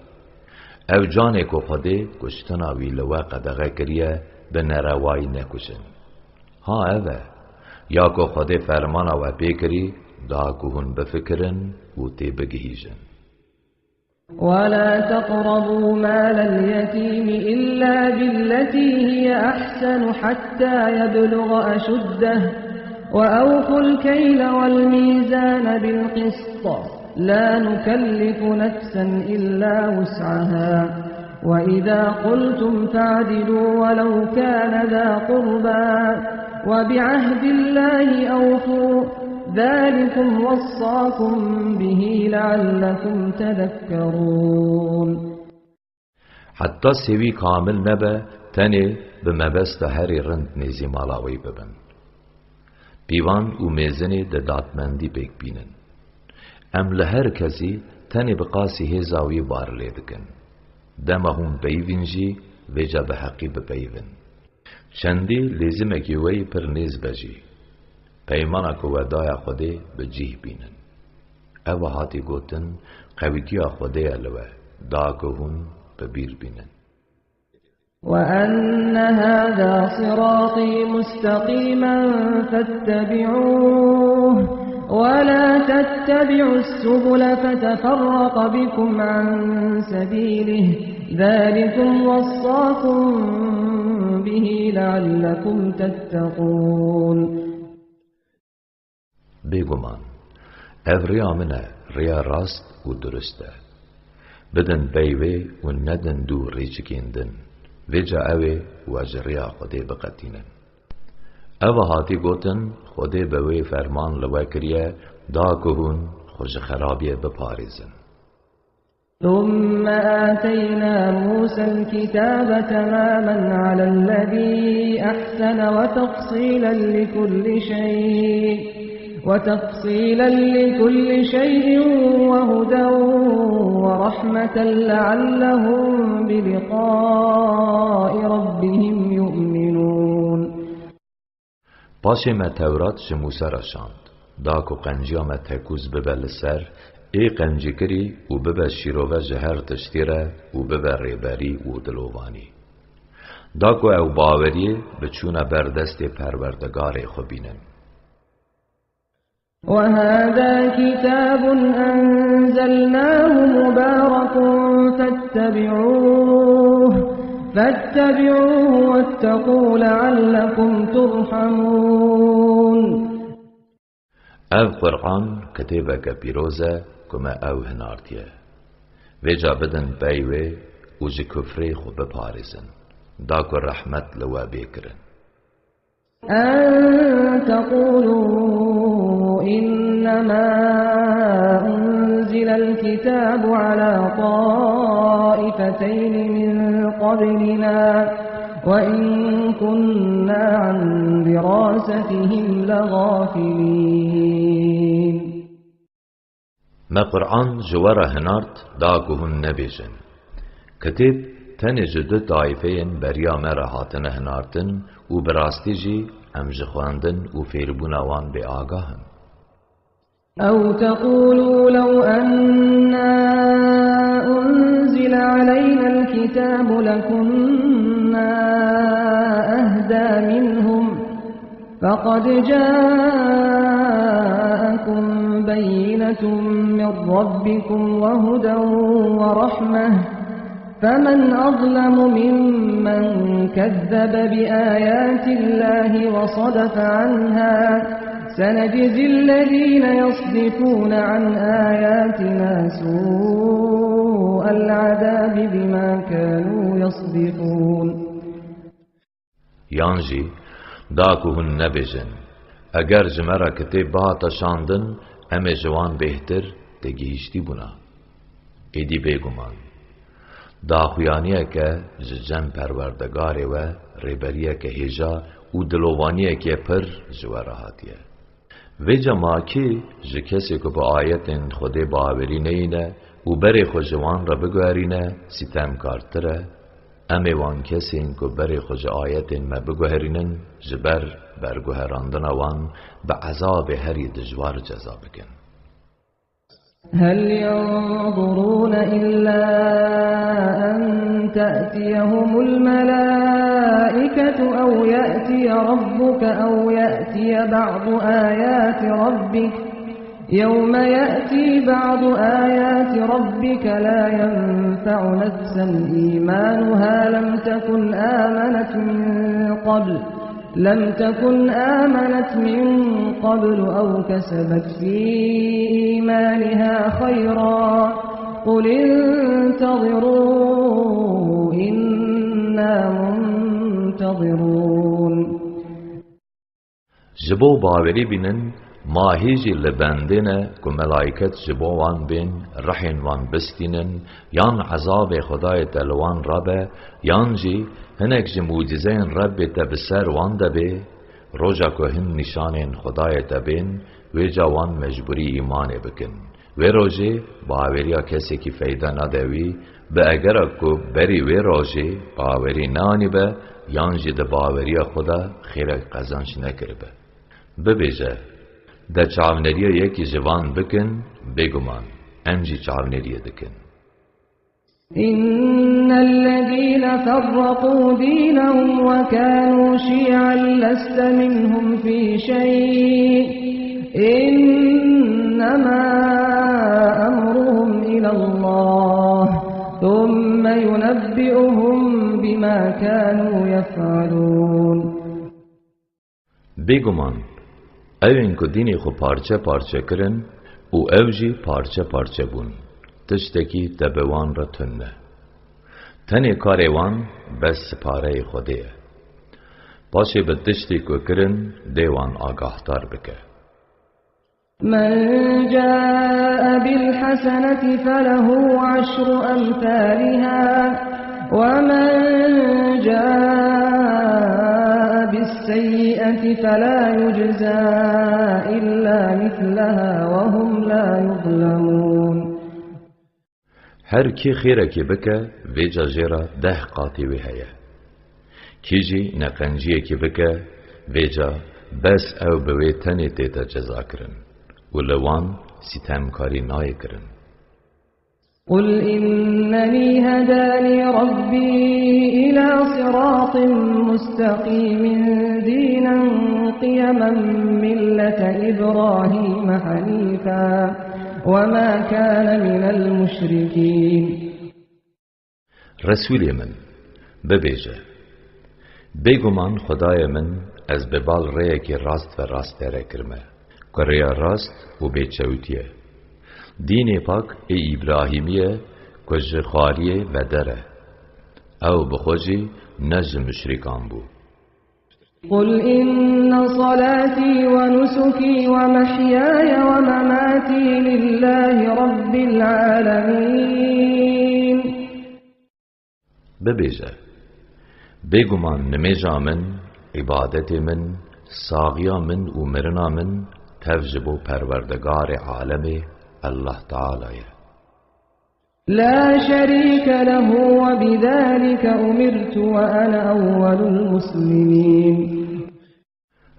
Ew canê ku Xwedê kuştina wî li we qedexe kiriye, bi nerewayî nekujin. Ha ev e, ya ku Xwedê fermana we pê kirî, da ku hûn bifikirin û tê bigihîjin. ولا تقربوا مال اليتيم إلا بالتي هي أحسن حتى يبلغ أشده، وأوفوا الكيل والميزان بالقسط، لا نكلف نفسا إلا وسعها، وإذا قلتم فاعدلوا ولو كان ذا قربى، وبعهد الله أوفوا، ذلكم وصاكم به لعلكم تذكرون. Heta sêwî kamil nebe, tenê bi mebesta herî rind nêzî mala wî bibin. Pîvan û mêzinê di dadmendî pêk bînin. Em li her kesî tenê bi qasî hêza wî bar lê dikin. Dema hûn peyivîn jî, vêca bi heqî bipeyivin. Çendî lêzimekî we yî pir nêz be jî, peymana ku we daya Xwedê bi cih bînin. Ev hatî gotin, qewîtiya Xwedê ye li we, da ku hûn bi bîr bînin. وأن هذا صراطي مستقيما فاتبعوه، ولا تتبعوا السبل فتفرق بكم عن سبيله، ذلكم وصاكم به لعلكم تتقون. Bêguman, ev riya min e, riya rast û durist e. Bidin pey wê û nedin dû rêçikên din. Vêca ew ê we ji riya Xwedê biqetînin. Ev hatî gotin, Xwedê bi wê ferman li we kiriye, da ku hûn xwe ji xerabiyê biparêzin. ثم آتينا موسى الكتاب تماما على الذي أحسن وتفصيلا لكل شيء، وتفصيلا لكل شيء وهدى ورحمة لعلهم بلقاء ربهم يؤمنون. Paşê me Tewrat ji Mûse re şand, da ku qenciya me tekûz bibe li ser ê qencîkirî û bibe şîrove ji her tiştî re û bibe rêberî û dilovanî. Da ku ew baweriyê bi çûna ber destê Perwerdegarê xwe bînin. وهذا كتاب أنزلناه مبارك فاتبعوه، فاتبعوه واتقوا لعلكم ترحمون. Ev Qur'an kitêbeke pîroz e ku me ew hinartiye. Vêca bidin pey wê û ji kufrê xwe biparêzin, da ku rehmet li we bê kirin. أن تقولوا إنما أنزل الكتاب على طائفتين من قبلنا وإن كنا عن دراستهم لغافلين. Me Qur'an ji we re hinart, da ku hûn nebêjin, Kitêb tenê ji du taîfeyên beriya me re hatine hinartin û bi rastî jî em ji xwendin û fêrbûna wan bêagah in. أو تقولوا لو أنا أنزل علينا الكتاب لكنا أهدى منهم، فقد جاءكم بينة من ربكم وهدى ورحمة، فمن أظلم ممن كذب بآيات الله وصدف عنها، سنجزي الذين يصدفون عن آياتنا سوء العذاب بما كانوا يصدفون. Yan jî, da ku hûn nebêjin, Eger ji me re kitêb bihata şandin, em ê ji wan bêhtir têgihîştî bûna. Êdî bêguman, daxuyaniyeke ji cem Perwerdegarê we, rêberiyeke hêja û dilovaniyeke pir ji we re hatiye. Vêca ma kî ji kesê ku bi ayetên Xwedê bawerî neyîne û berê xwe ji wan re biguherîne, sîtemkartir e? Em ê wan kesên ku berê xwe ji ayetên me biguherînin, ji ber berguherandina wan bi ezabê herî dijwar ceza bikin. هل ينظرون إلا أن تأتيهم الملائكة أو يأتي ربك أو يأتي بعض آيات ربك، يوم يأتي بعض آيات ربك لا ينفع نفسا إيمانها لم تكن آمنت من قبل، لم تكن آمنت من قبل أو كسبت في إيمانها خيرا، قل انتظروا إنا منتظرون. Ji bo bawerî bînin, ma hê jî li bendê ne ku melayket ji bo wan bên, rihên wan bistînin, yan ezabê Xwedayê te li wan rabe, yan jî hinek ji mucîzeyên Rebbê te bi ser wan de bê? Roja ku hin nîşanên Xwedayê te bên, wêca wan mecbûrî îmanê bikin. Wê rojê baweriya kesekî feyda nade wî, bi egera ku berî wê rojê bawerî neanîbe, yan jî di baweriya xwe de xêrek qezanc nekiribe. Bibêje, de çavneriya yekî ji van bikin, bêguman, em jî çavneriyê dikin. إن الذين فرقوا دينهم وكانوا شيعا لست منهم في شيء إنما أمرهم إلى الله ثم ينبئهم بما كانوا يفعلون. Bêguman, ew ên ku dînê xwe parçe parçe kirin û ew jî parçe parçe bûn, tiştekî te bi wan re tune. Tenê karê wan bes sipareyê Xwedê ye. Paşê bi tiştê ku kirin dê wan agahdar bike. من جاء بالحسنة فله عشر أمثالها ومن جاء بالسيئة فلا يجزى إلا مثلها وهم لا يظلمون. Her kî xêrekê bike, vêca jê re deh qatê wê heye. Kî jî neqenciyekê bike, vêca bes ew bi wê tenê tête cezakirin û li wan sîtemkarî nayê kirin. قل إنني هداني ربي إلى صراط مستقيم دينا قيما ملة إبراهيم حنيفا وما كان من المشركين. Resûlê min, bibêje, bêguman Xwedayê min ez bi bal rêyekê rast ve rastê re kirime, ku rêya rast û bêçewtî ye. Dînê pak ê Îbrahîmî ye ku ji xwariyê veder e. Ew bi xwe jî ne ji muşrîkan bû. قل إن صلاتي ونسكي ومحياي ومماتي لله رب العالمين. Bibêje, bêguman nimêja min, îbadetê min, saxiya min û mirina min tev ji bo Perwerdegarê alemê, Allah Teala ye. لا شريك له وبذلك أمرت وأنا أول المسلمين.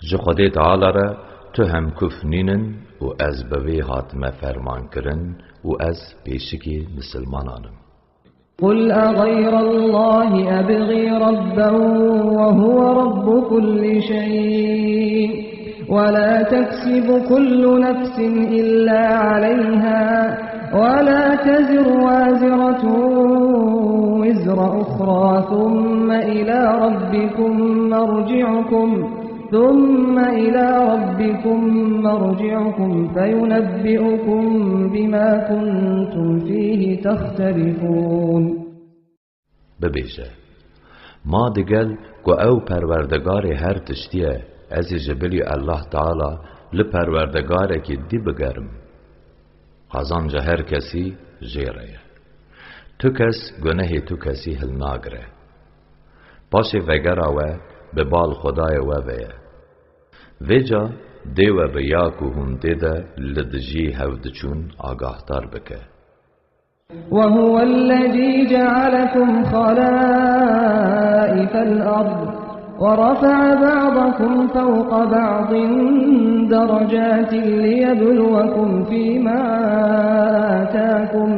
Ji Xwedê Teala re tu hemkuf nînin û ez bi vê hatime fermankirin û ez pêşikê misilmanan im. قل أغير الله أبغي ربا وهو رب كل شيء ولا تكسب كل نفس إلا عليها ولا تزر وازرة وزر أخرى ثم إلى ربكم مرجعكم ثم إلى ربكم مرجعكم فينبئكم بما كنتم فيه تختلفون. Bibêje, ma digel ku ew Perwerdegarê her tiştî ye, ez ê ji bilî Allah Teala li Perwerdegarekî dî bigerim. Qazanca her kesî jê re ye. Tu kes gunehê tu kesî hilnagire. Paşê vegera we bi bal Xwedayê we ve ye. Vêca Dê we bi ya ku hûn tê de li dijî hev diçûn agahdar bike. وهو الذي جعلكم خلائف الأرض ورفع بعضكم فوق بعض درجات ليبلوكم فيما آتاكم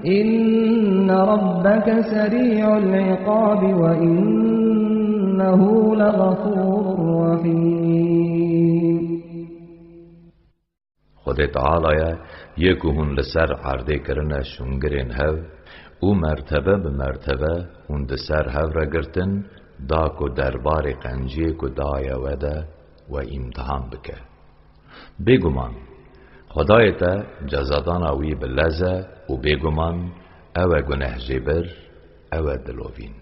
إن ربك سريع العقاب وإنه لغفور رحيم. Xwedê Teala ye, yê ku hûn li ser erdê kirine şûngirên hev û mertebe bi mertebe hûn di ser hev re girtin, da ku derbarê qenciyê ku daye we de we îmtihan bike. Bêguman, Xwedayê te cezadana wî bi lez e û bêguman ew e gunehjêbir, ew e dilovîn.